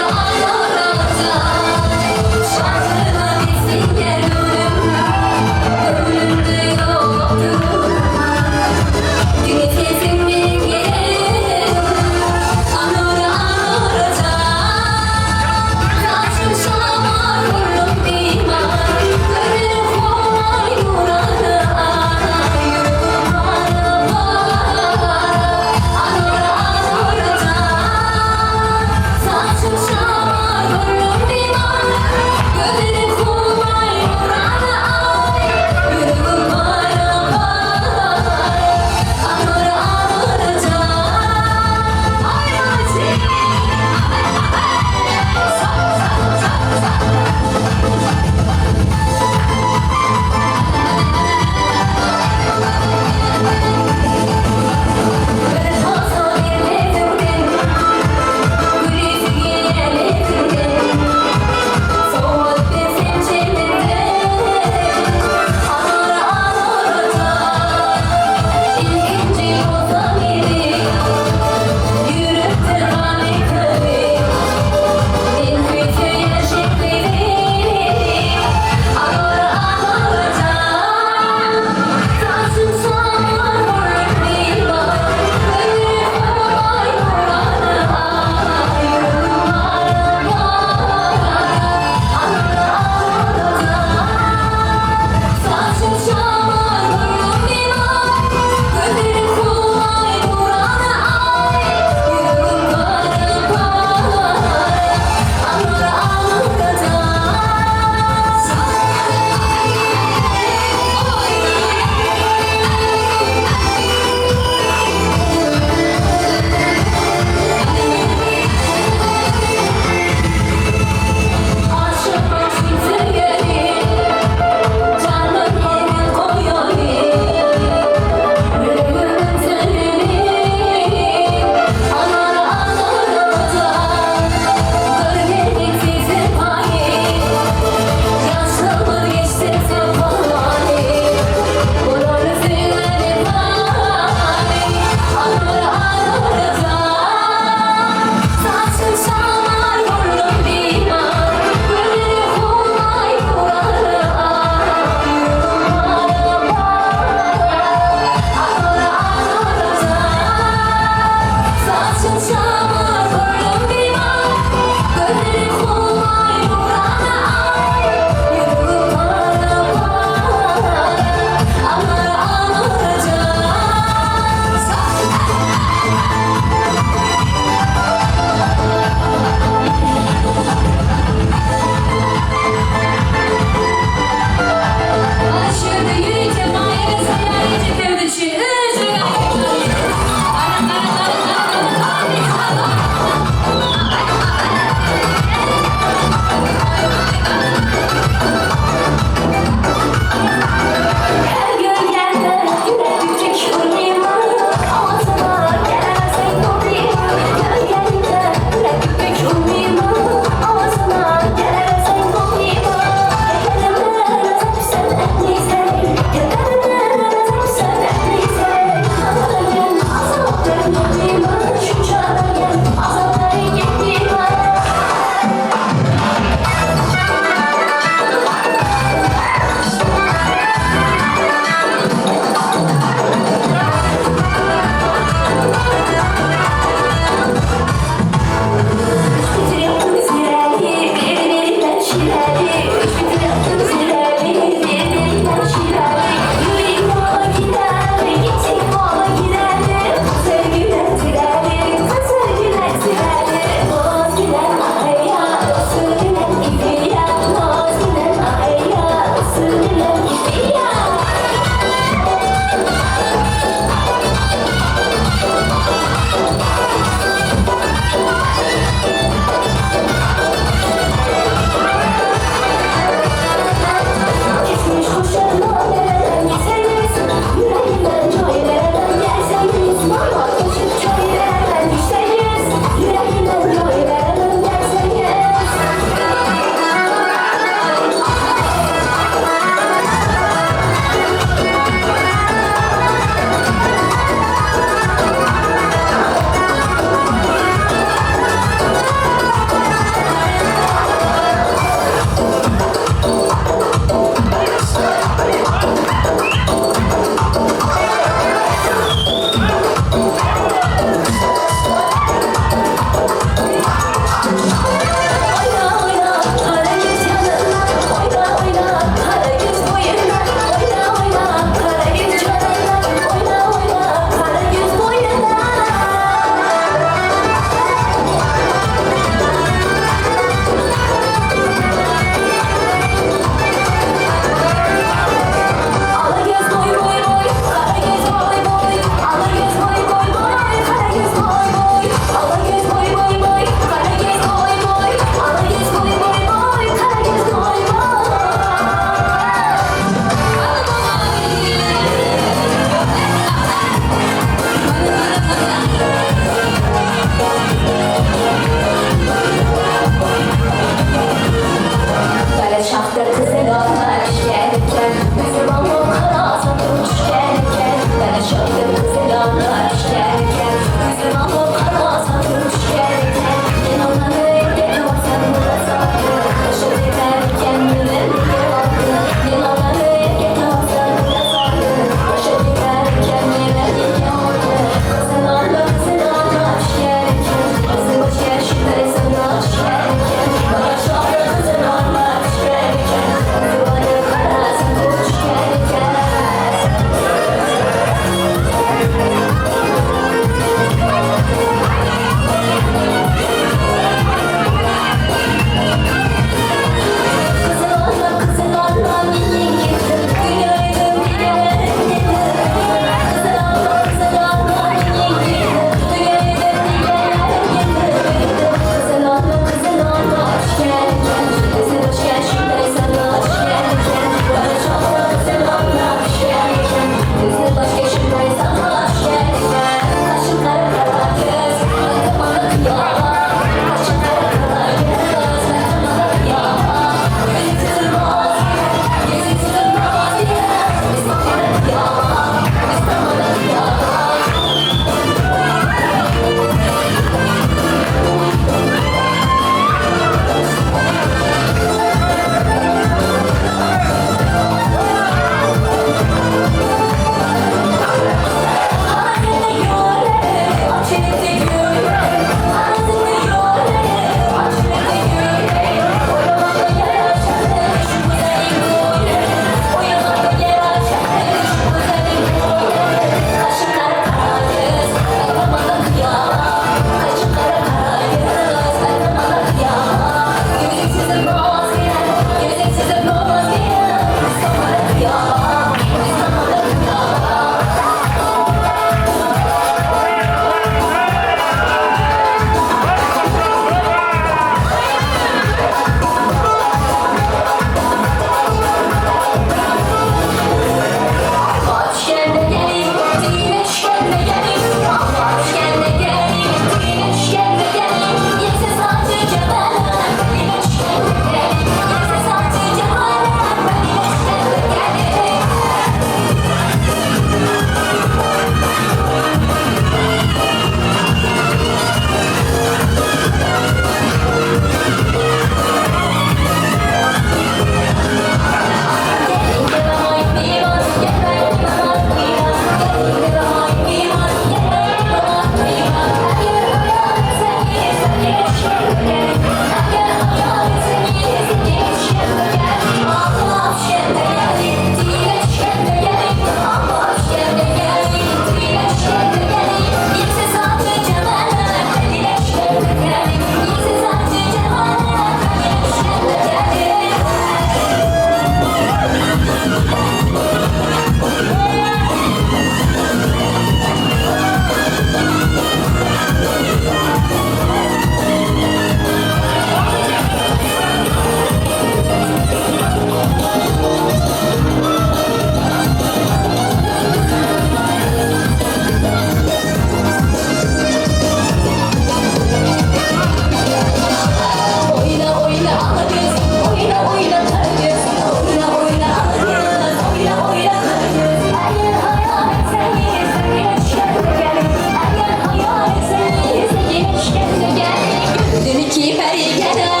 peri geler.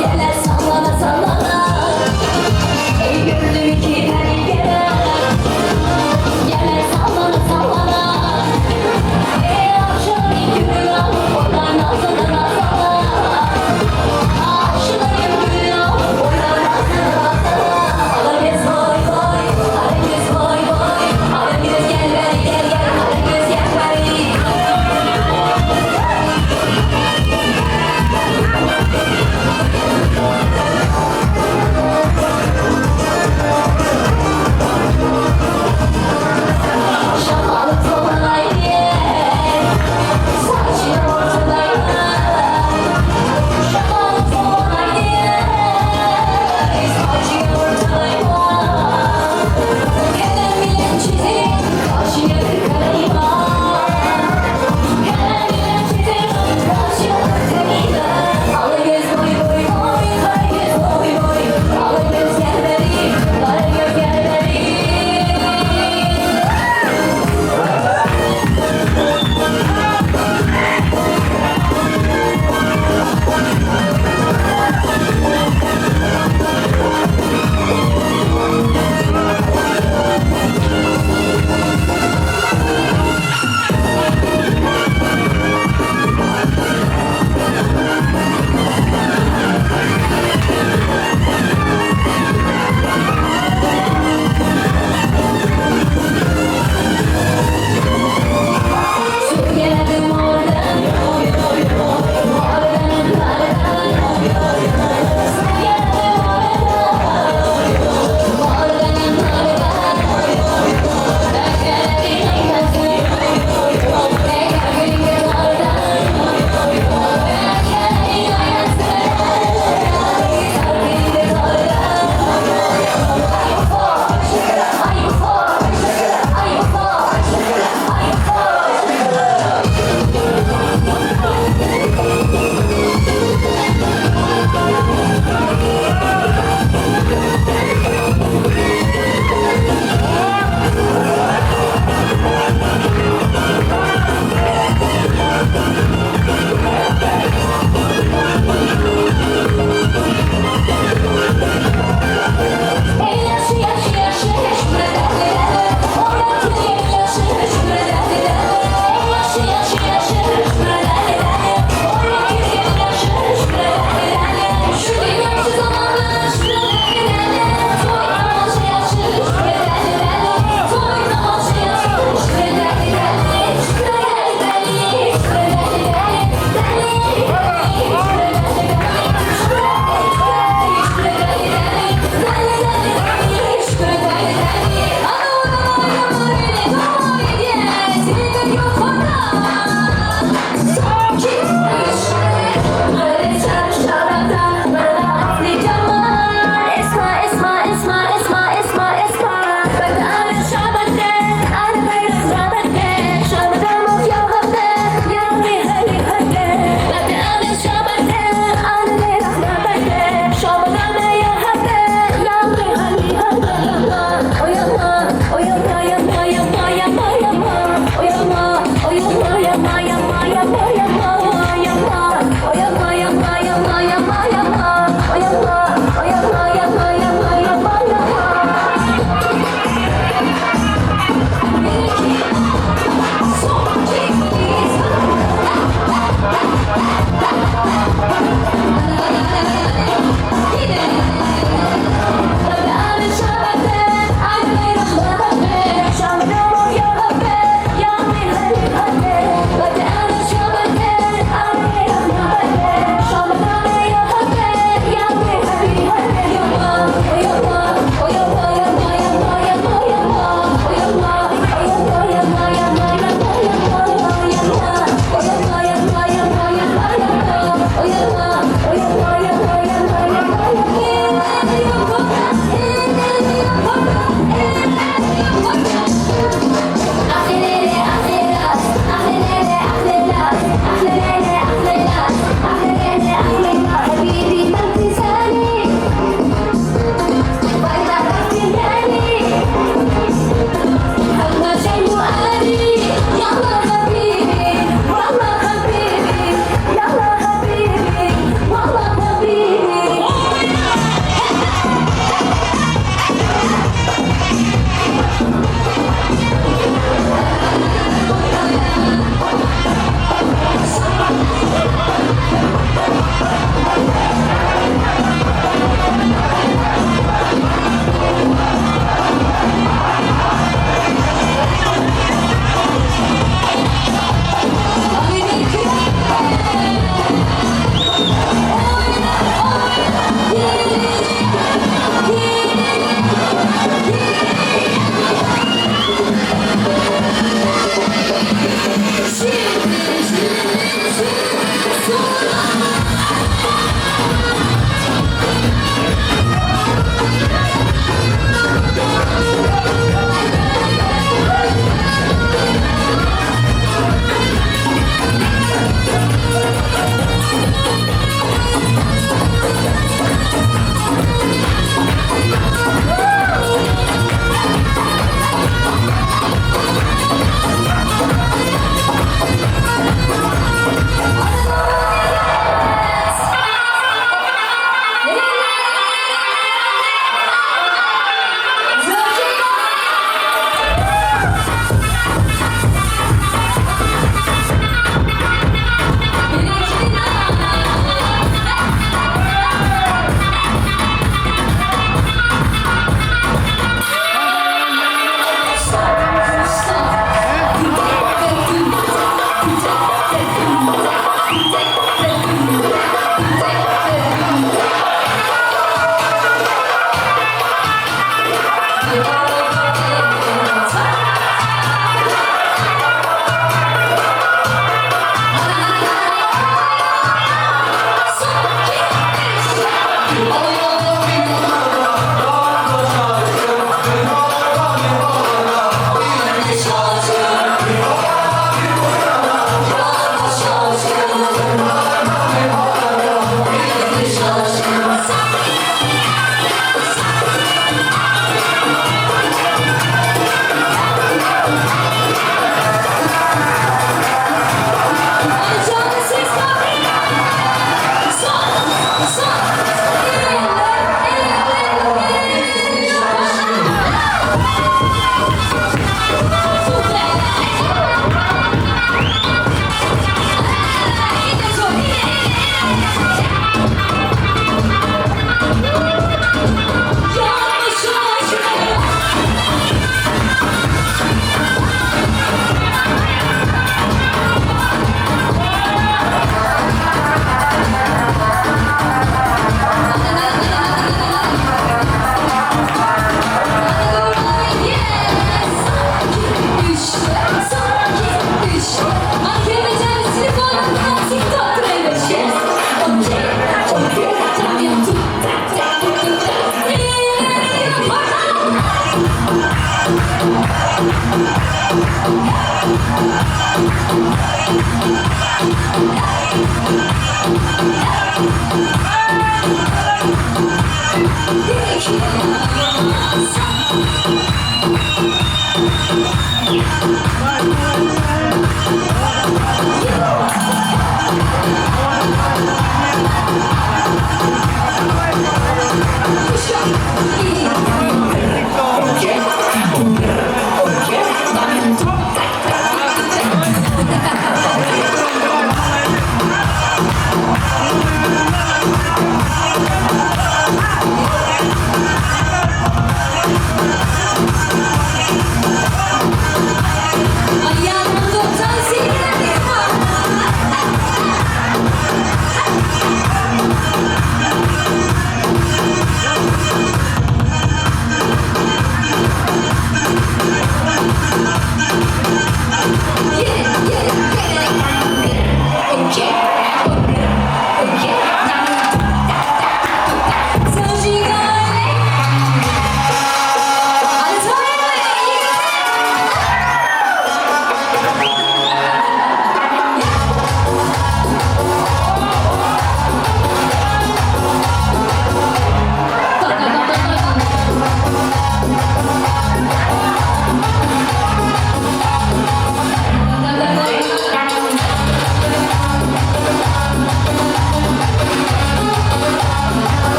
Geler sallana sallana. Ey gördüm iki peri geler. Geler sallana sallana. Ey akşam gülü al, oynar nazlı nazlı. Aşığım gülü al, oynar nazlı nazlı. Karagöz vay vay, karagöz vay vay. Karagöz gel beri gel gel, karagöz gel beri.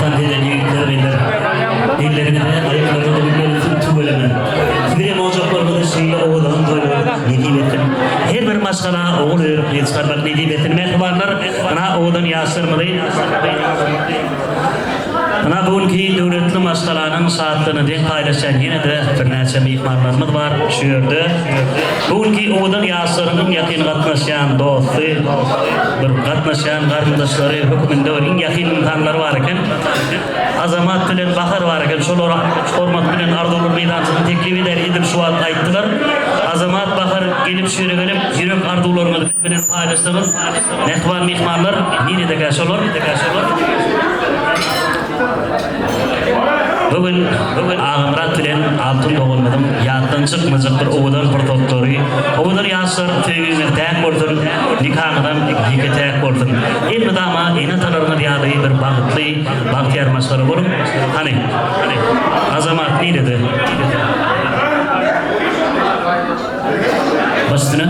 tans eden ýigitler gyzlar. Elleriňize, aýaklaryňyza güller ösün tüweleme. Sizem ojaklaryňyza şeýle owadan toýlar nesip etsin. Her bir maşgala ogul örüp gyz çykarmak nesip etsin. Mähribanlar, ynha owadan ýaşlarymyzy Ynha bu günki döwletli maşgalanyň şatlygyny deň paýlaşýan ýene-de birnäçe myhmanlarymyz bar şu ýerde. Bu günki owadan ýaşlaryň iň ýakyn gatnaşýan dosty, bir gatnaşýan garyndaşlary hökmünde bir iň ýakyn ynsanlary bar eken. Azamat bilen Bahar bar eken. Şolara hormat bilen arzuwlar meýdançasyny teklip eder edil şu wagt aýtdylar. Azamat, Bahar gelip şu ýere gelip ýürek arzuwlaryňyzy biz bilen paýlaşsaňyz, mähriban myhmanlar niredekä şolar? Bu gün Agamyrat bilen Altyn doganymyzyň ýatdan çykmajak bir owadan pursatlary, owadan ýaşlar söýgiňiz täk bolsun, nikaňyzam ýeke-täk bolsun. Elmydama ene-atalaryňyz ýaly bir bagtly, bagtyýar maşgala boluň. Hany, Azamat nirede? Baş üstüne.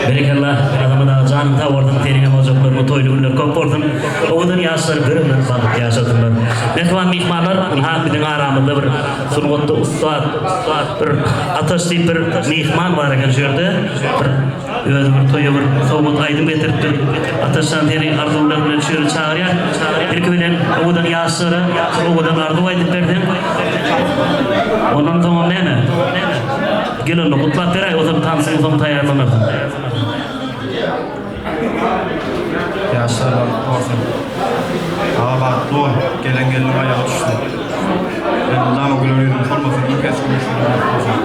Berekella Azamat aga janyň sag bolsun seniňem ojaklaryňda toýly günler köp bolsun owadan ýaşlar bir ömür bagtly ýaşasynlar. Mähriban myhmanlar ynha biziň aramyzda bir sungatda ussat bir Ataş diýip bir myhman bar eken şu ýerde bir özi bir toýa bir sowgat aýdym getiripdir. Ataşjan seni arzuwlar bilen şu ýere çagyrýas. Ilki bilen owadan ýaşlara bir owadan arzuw aýdyp berseň ondan soňam näme? Gel onda gutlap beräý ozal tansyň soň taýýarlanarsyň. Ýaşlar bagtly bolsun. Aga bagtly bol. Gelen gelniň aýagy düşsün. Elmydama güler ýüzüň solmasyn, bir kes gülüşiň bolsun.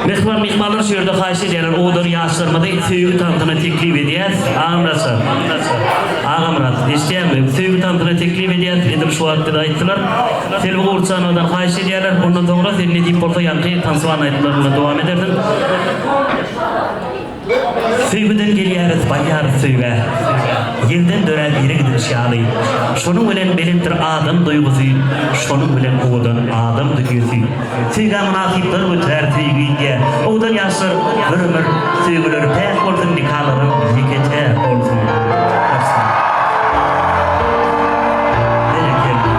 Mähriban myhmanlar şu ýerde haýyş edýärler owadan ýaşlarymyzy söýgi tansyna teklip edýäs. Agamyrat Agamyrat eşidýäňmi? Söýgi tansyna teklip edýäs edil şu wagt bize aýtdylar. Selbi Gurçanowadan haýyş edýärler. Ondan soňra sen nesip bolsa ýaňky tansywan aýdymlaryňda dowam edersiň. Söýgüden gelýäris, barýarys söýgä. Ýerden döräp ýere gidiliş ýaly. Şonuň bilen belentdir adam duýgusy, şonuň bilen owadan adam dünýesi. Söýgä mynasyplar götär söýgi diýýä. Owadan ýaşlar bir ömür söýgüleri päk bolsun, nikalaram ýeke-täk bolsun. Berekella.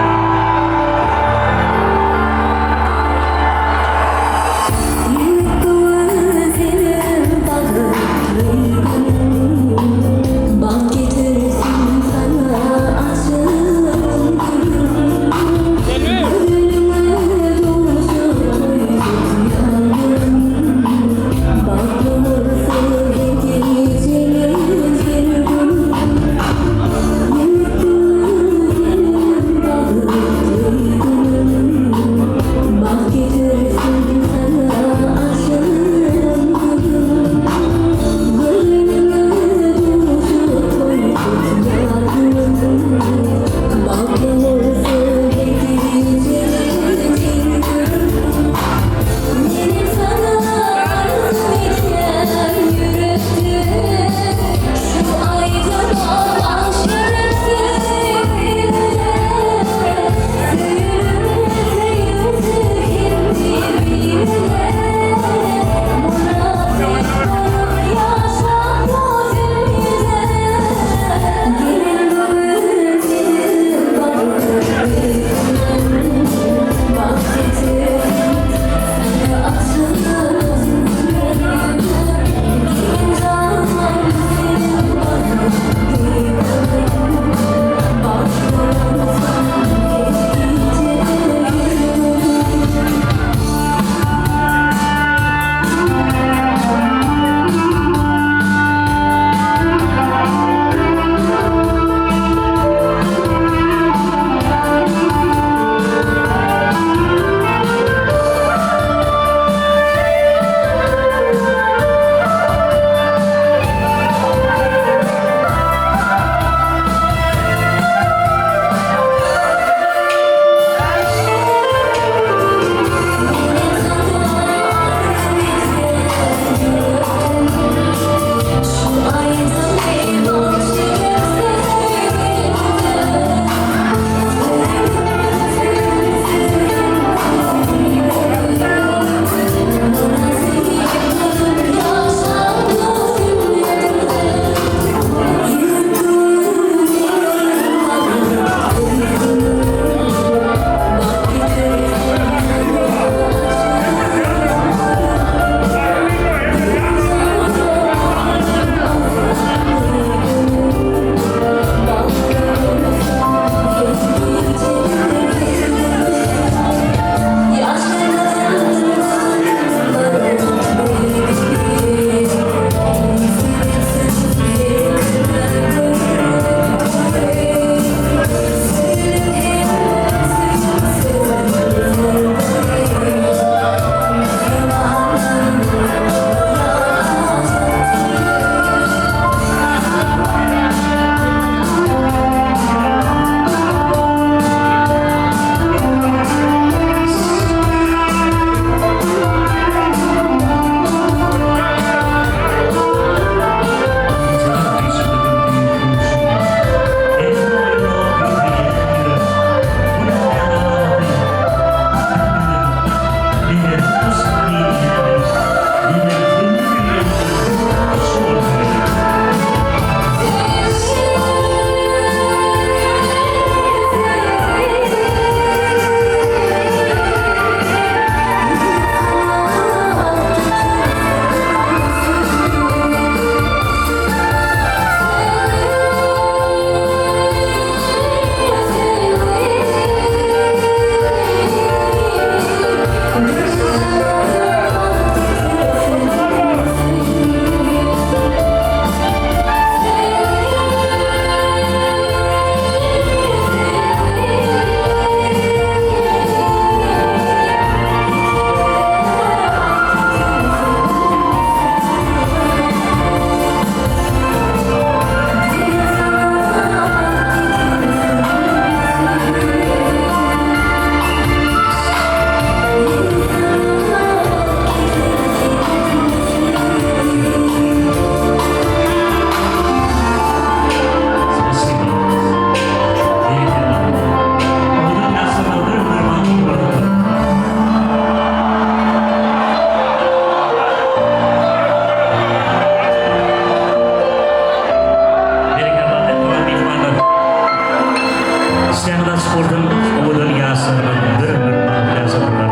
Işdäňiz açyk bolsun, owadan ýaşlarymyz bir ömür bagtly ýaşasynlar.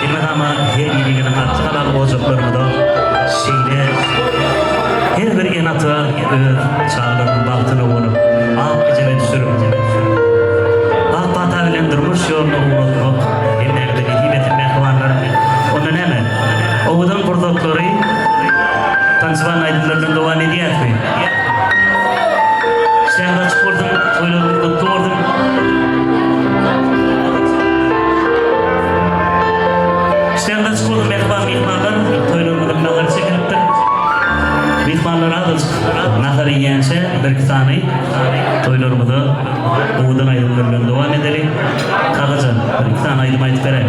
Elmydama her biriňiziň atly halal ojaklaryňyza şeýle her bir ene-ata öz çagalarynyň bagtyna bolup, ak gijede düşürip, ak pata bilen durmuş ýoluna ugratmak hemmäňize nesip etsin mähribanlar. Onda näme? Owadan pursatlary tançyban aýdymlar bilen dowam edýäsmi? Işdäňiz açyk bolsun, toýlaryňyz gutly bolsun. Işdäňiz açyk bolsun mähriban myhmanlar, toýlarymyzyň nazary çekilipdir. Myhmanlar azajyk nahar iýýänçä birki sany toýlarymyza owadan aýdymlar bilen dowam edeli. Kakajan, birki sany aýdym aýdyp beräý.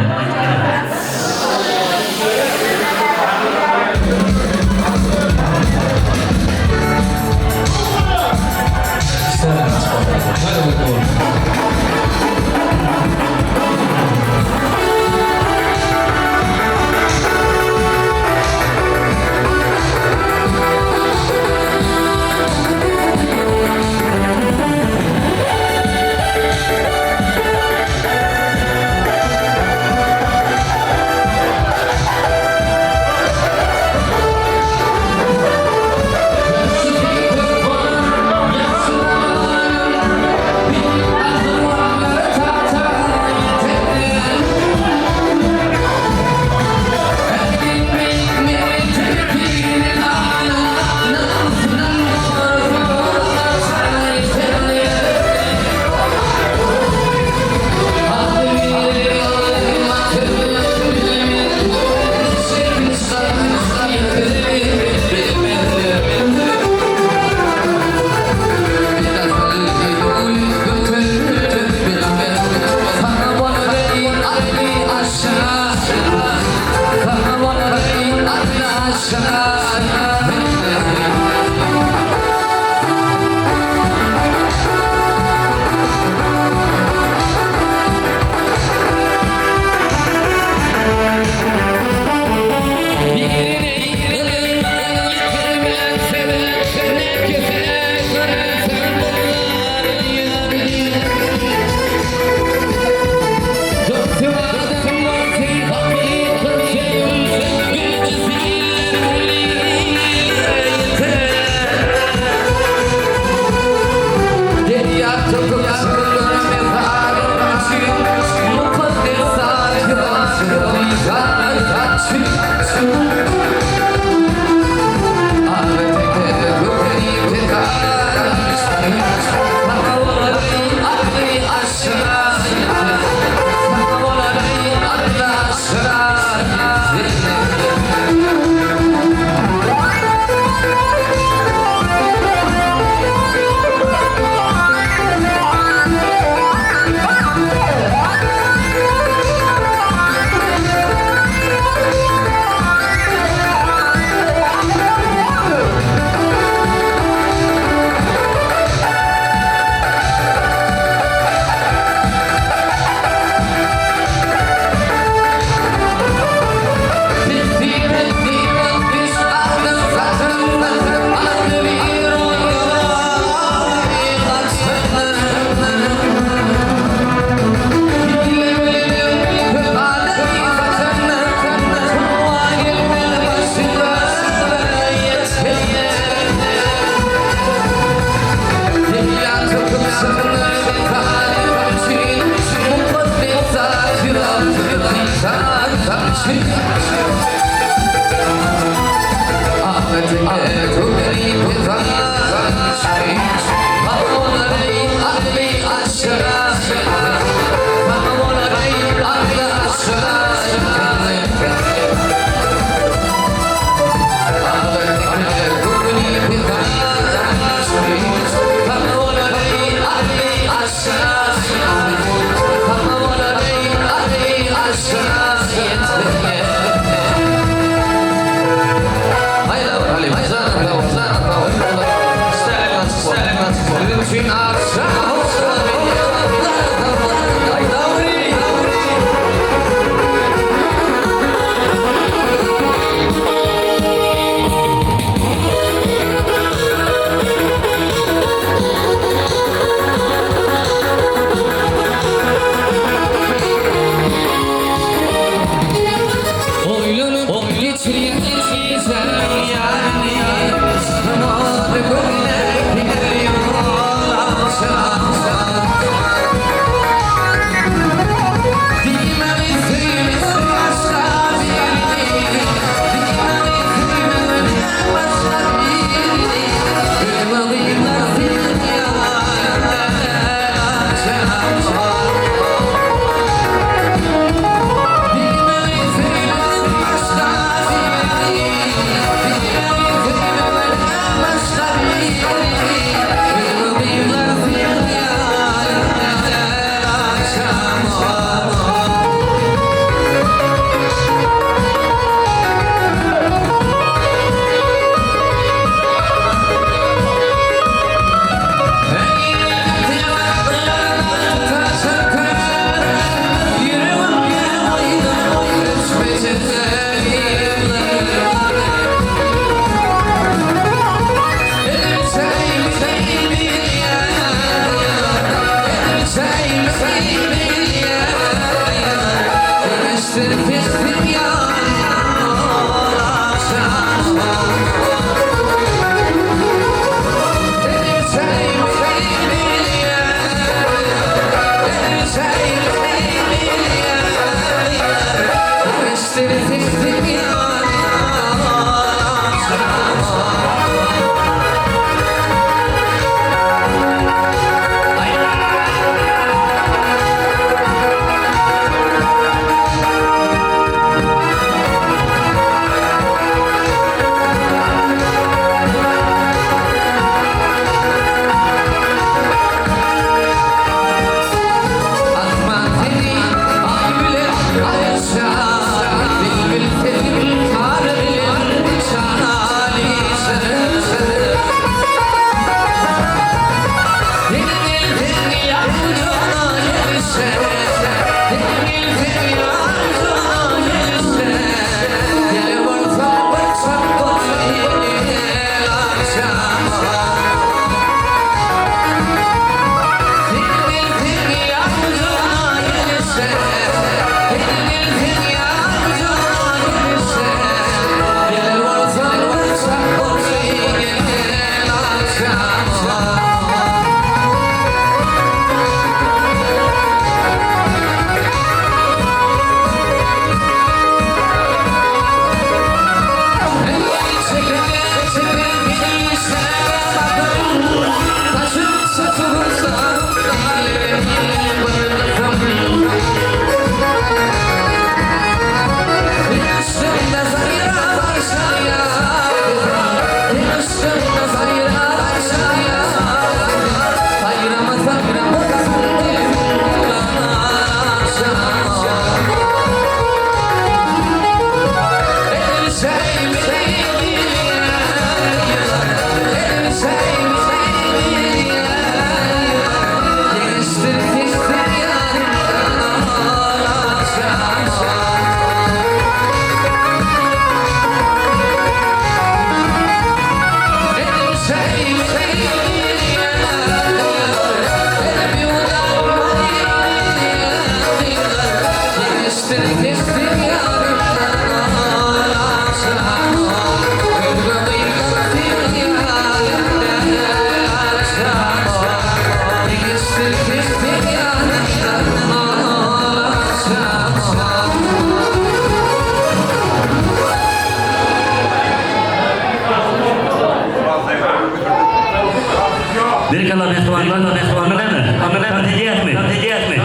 Berekella mähribanlar, mähribanlar näme? Tans edýäsmi? Tans edýäsmi?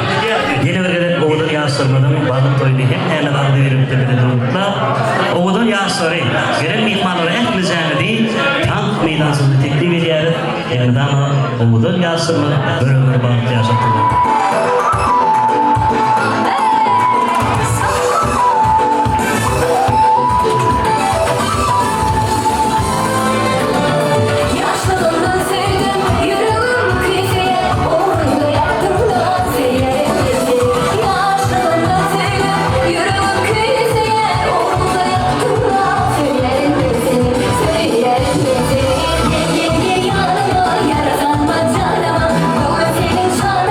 Ýene bir gezek owadan ýaşlarymyzyň bagyt toýuny hemmämiz agzybirlikde bile gutlap, owadan ýaşlary, gelen myhmanlary ählijäňizi tans meýdançasyna teklip edýäris. Elmydama owadan ýaşlarymyz bir ömür bagtly ýaşasynlar. Ýaşlygymdan söýdüm, ýüregim küýseýär, Ugrunda ýatdym-da söýerin seni. Ýaşlygymdan söýdüm, ýüregim küýseýär, Ugrunda ýatdym-da söýerin seni, söýerin seni. Gel, gel, gel ýanyma, ýara salma janyma, Bu gün seniň şanyňa.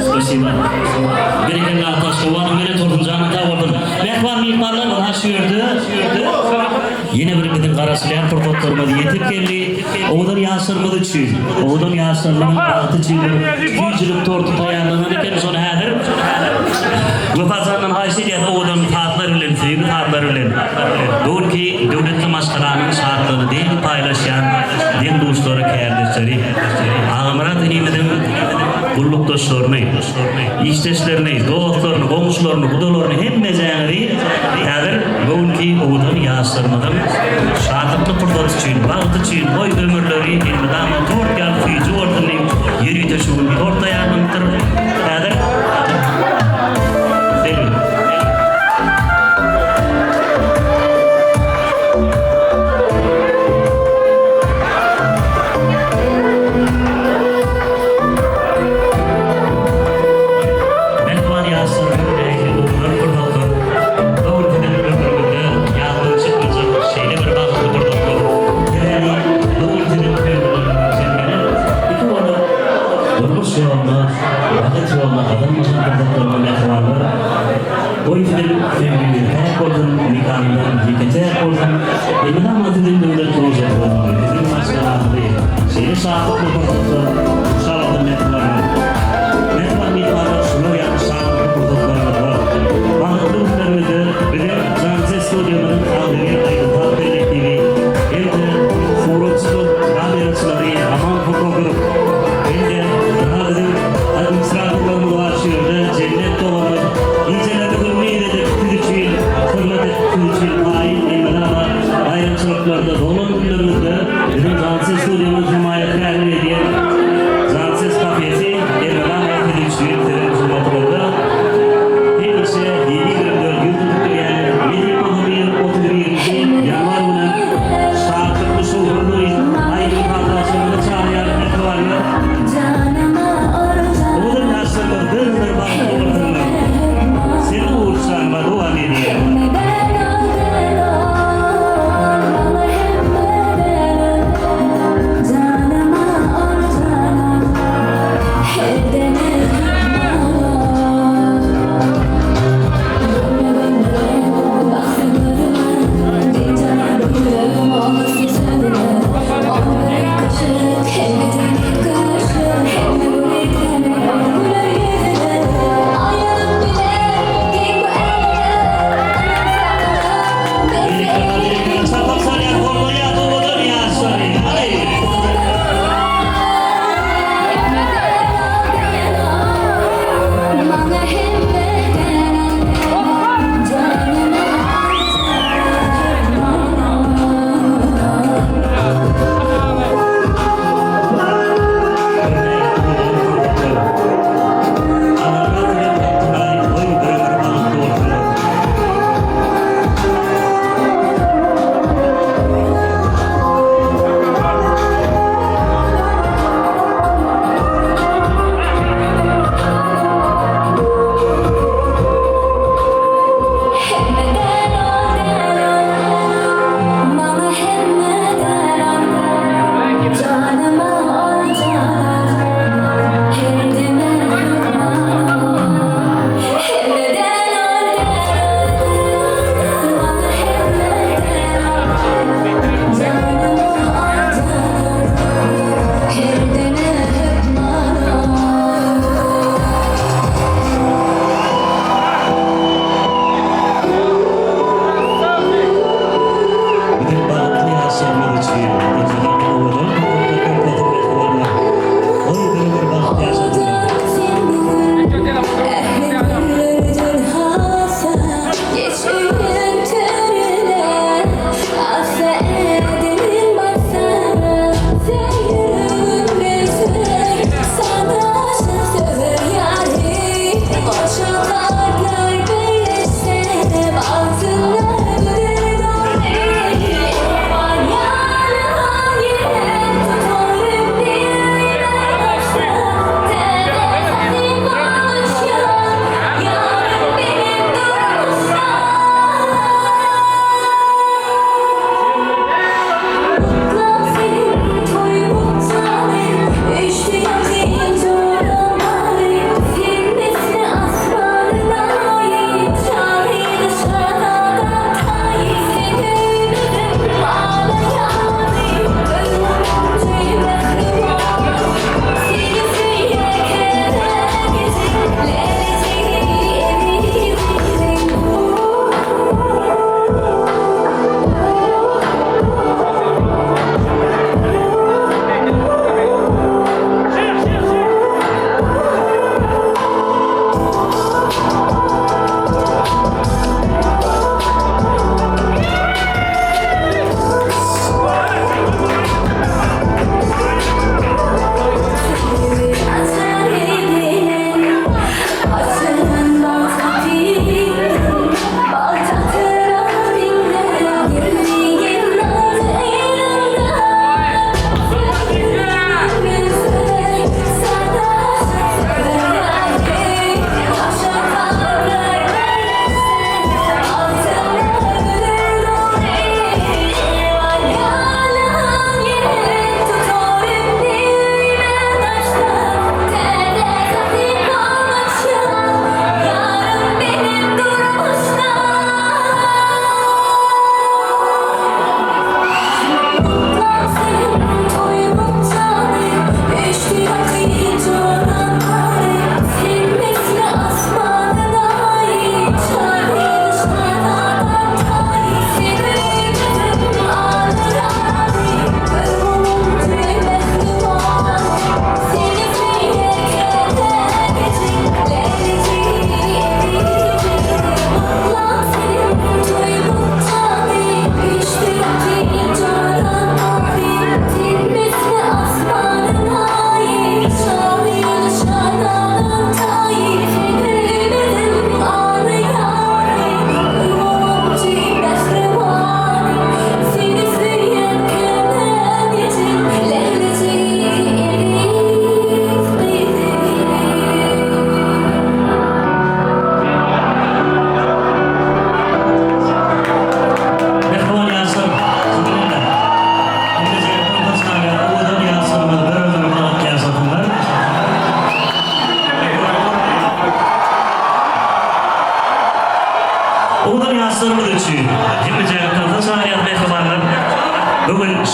Spasiba. Berekella Ataş Gowanyň belent bolsun janyň sag bolsun. Mähriban myhmanlar ynha şu ýerde ýene bir biziň garaşylýan pursatlarymyz ýetip geldi. Owadan ýaşlarymyz üçin, owadan ýaşlarymyzyň bagty üçin bir süýjülik torty taýýarlanan eken. Şony häzir Wepa jandan haýyş edýäs owadan sazlar bilen, söýgi sazlary bilen bu günki döwletli maşgalanyň şatlygyny deň paýlaşýan deň-duşlary, kärdeşleri Agamyrat inimiziň gullukdaşlaryny, işdeşlerini, dostlaryny, goňşularyny, gudalaryny hemmejäňizi häzir bu günki owadan ýaşlarymyzyň şatlykly pursaty üçin, bagty üçin, goý ömürleri elmydama tort ýaly süýji bolsun diýip ýörite şu gün tort taýýarlanypdyr. Häzir Selbi. Mähriban ýaşlar nähili owadan pursatlar. Bu gün siziň ömrüňizde ýatdan çykmajak şeýle bir bagtly pursatlar. Sebäbi bu gün siziň söýgüleriňiziň jemlenen iki bolup durmuş ýoluna, bagyt ýoluna gadam basan pursatlaryna mähribanlar. Goý siziň söýgüňiz päk bolsun, nikaňyzam ýeke-täk bolsun. Elmydama siziň döwlet ojagy bolsun. Siziň maşgalaňyzy şeýle şatlykly pursatlar gurşap alsyn mähribanlar. Mähriban myhmanlar şular ýaly şatlykly pursatlaryňyzda, bagtly günleriňizde bize Janses studiýamyzyň agzybir aýdym-saz kollektiwi hem-de suratçydyr kameraçylary Aman fotograf hem-de ynha biziň administratorlarymyz bar şu ýerde Jennet doganymyz gijelerimizi gündiz edip siz üçin hyzmat edip siz üçin taýyn elmydama baýramçylyklarda doglan günleriňizde biziň Janses studiýamyz hemaýatkärlik edýän Janses kafesi elmydama siz üçin siziň hyzmatyňyzda hemişe 7/24 ýüz tutup durýan nesip bolsa bu ýyl 31-nji ýanwar güni şatlykly şowhunly aýdym-sazlaşygyna çagyrýar mähribanlar. Owadan ýaşlarymyz bir-bir bagtly bolsunlar. Seni uçranma dowam edýär.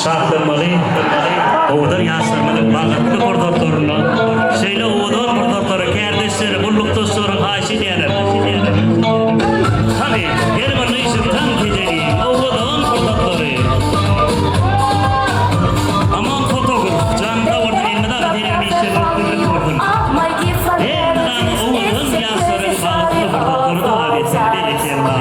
şatlanmaly, owadan ýaşlarymyzyň bagtly pursatlarynda şeýle owadan pursatlary kärdeşleri, gullukdaşlary haýyş edýärler. Hany, her bir gyşyk tans edeliň, owadan pursatlary. Aman fotograf, janyň sag bolsun, elmydama seniň işleriň üstünlik bolsun. Elmydama owadan ýaşlaryň bagtly pursatlary dowam etsin, berekella.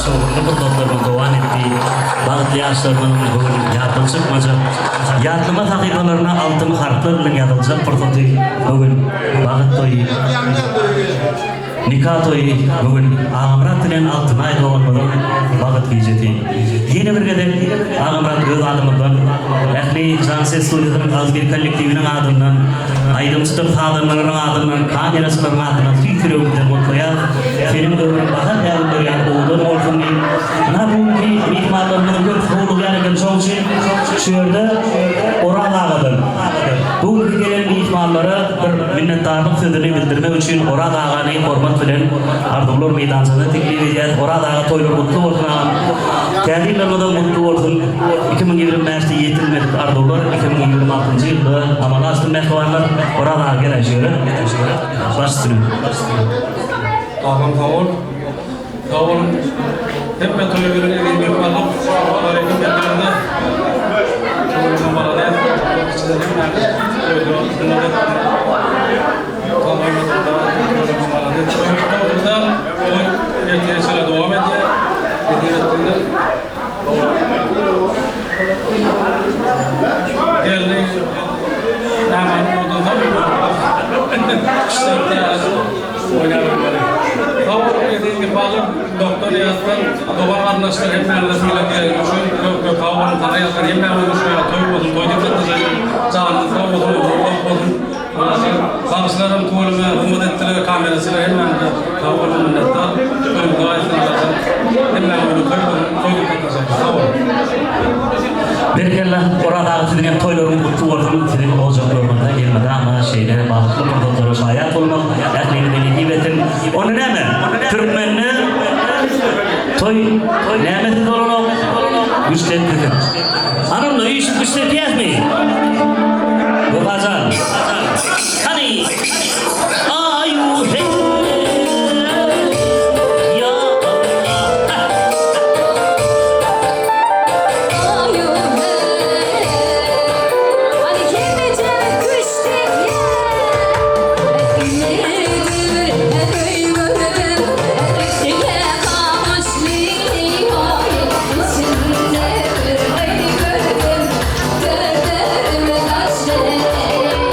şowhunly pursatlarymyz dowam etdi. Bagtly ýaşlarymyzyň bu gün ýatdan çykmajak, ýatlama sahypalaryna altyn harplar bilen ýazyljak pursaty bu gün bagt toýy, nika toýy, bu gün Agamyrat bilen Altynaý doganymyzyň bagt gijesi. Ýene bir gezek Agamyrat öz adymyzdan, ähli Jan Ses studiýasynyň agzybir kollektiwiniň adyndan, aýdymçydyr sazandalaryň adyndan, kameraçylaryň adyndan tüýs ýüregimizden gutlaýas. Seniň ömrüň bahar bägülleri ýaly owadan bolsun diýip, ynha bu günki myhmanlarymyzyň köpüsi howlugýan eken, şoň üçin şu ýerde Oraz agadan bu günki gelen myhmanlara bir minnetdarlyk sözüni bildirmek üçin Oraz agany hormat bilen Arzuwlar meýdançasyna teklip edýäs. Oraz aga toýlar gutly bolsun agam. Täze ýyllaryňyzam gutly bolsun. 2025-de ýetilmedik arzuwlar 2026-njy ýylda amala aşsyn mähribanlar. Oraz aga geläý şu ýere. Baş üstüne. Agam sag bol. Sag boluň. Hemme toýa gelen eziz myhmanlar. Salowmaleýkim hemmäňize. Toýuňyza malades. Kiçiden hemmäňiz toýda üstünlik Dowam edýär. Nesip Geldi. Nämäni odansoň Sag boluň eziz myhmanlar, doktor ýazdan dogan garyndaşlar hemmäňize sylag geleni üçin köp köp sag boluň saňa ýazdan hemmäňize şu ýaly toý bolsun toý diýip gatnaşaýyn janyňyz sag bolsun ömrüňiz uzak bolsun Bagşylaram tüweleme hyzmat etdiler, kameraçylar hemmäňize sag boluň minnetdar. Toýuňyza gaýtsyn Allajan. Hemmäňize toý bolsun, toý diýip gatnaşaýyn. Sag boluň. Berekella Oraz aga siziň hem toýlaryňyz gutly bolsun siziň ojaklaryňyzda elmydama şeýle bagtly pursatlara şaýat bolmak ählimize nesip etsin. Onda näme türkmende toý nämesiz bolanok güçletmesiz. Ana onda üýşüp güçletýäsmi? Wepajan. Hany. Aýu heý. Ýa Allah. Aýu heý. Hany hemmeje küştdepýä. Nedir öý görüm, Ötüge gamyşly oý. Içinde bir öý gördüm, gördüm daşly.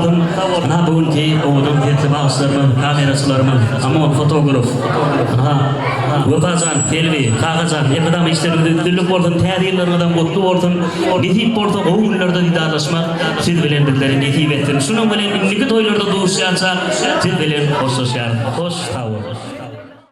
bolsun. Ynha bu günki owadan sesli bagşylarymyz, kameraçylarymyz, Amon fotograf, ynha Wepajan, Selbi, Kakajan, elmydama işleriňizde üstünlik bolsun, täze ýyllaryňyzam gutly bolsun. Nesip bolsa gowy günlerde didarlaşmak siz bilen bizlere nesip etsin. Şunuň bilen indiki toýlarda duşýançak siz bilen hoşlaşýarys. Hoş sag boluň.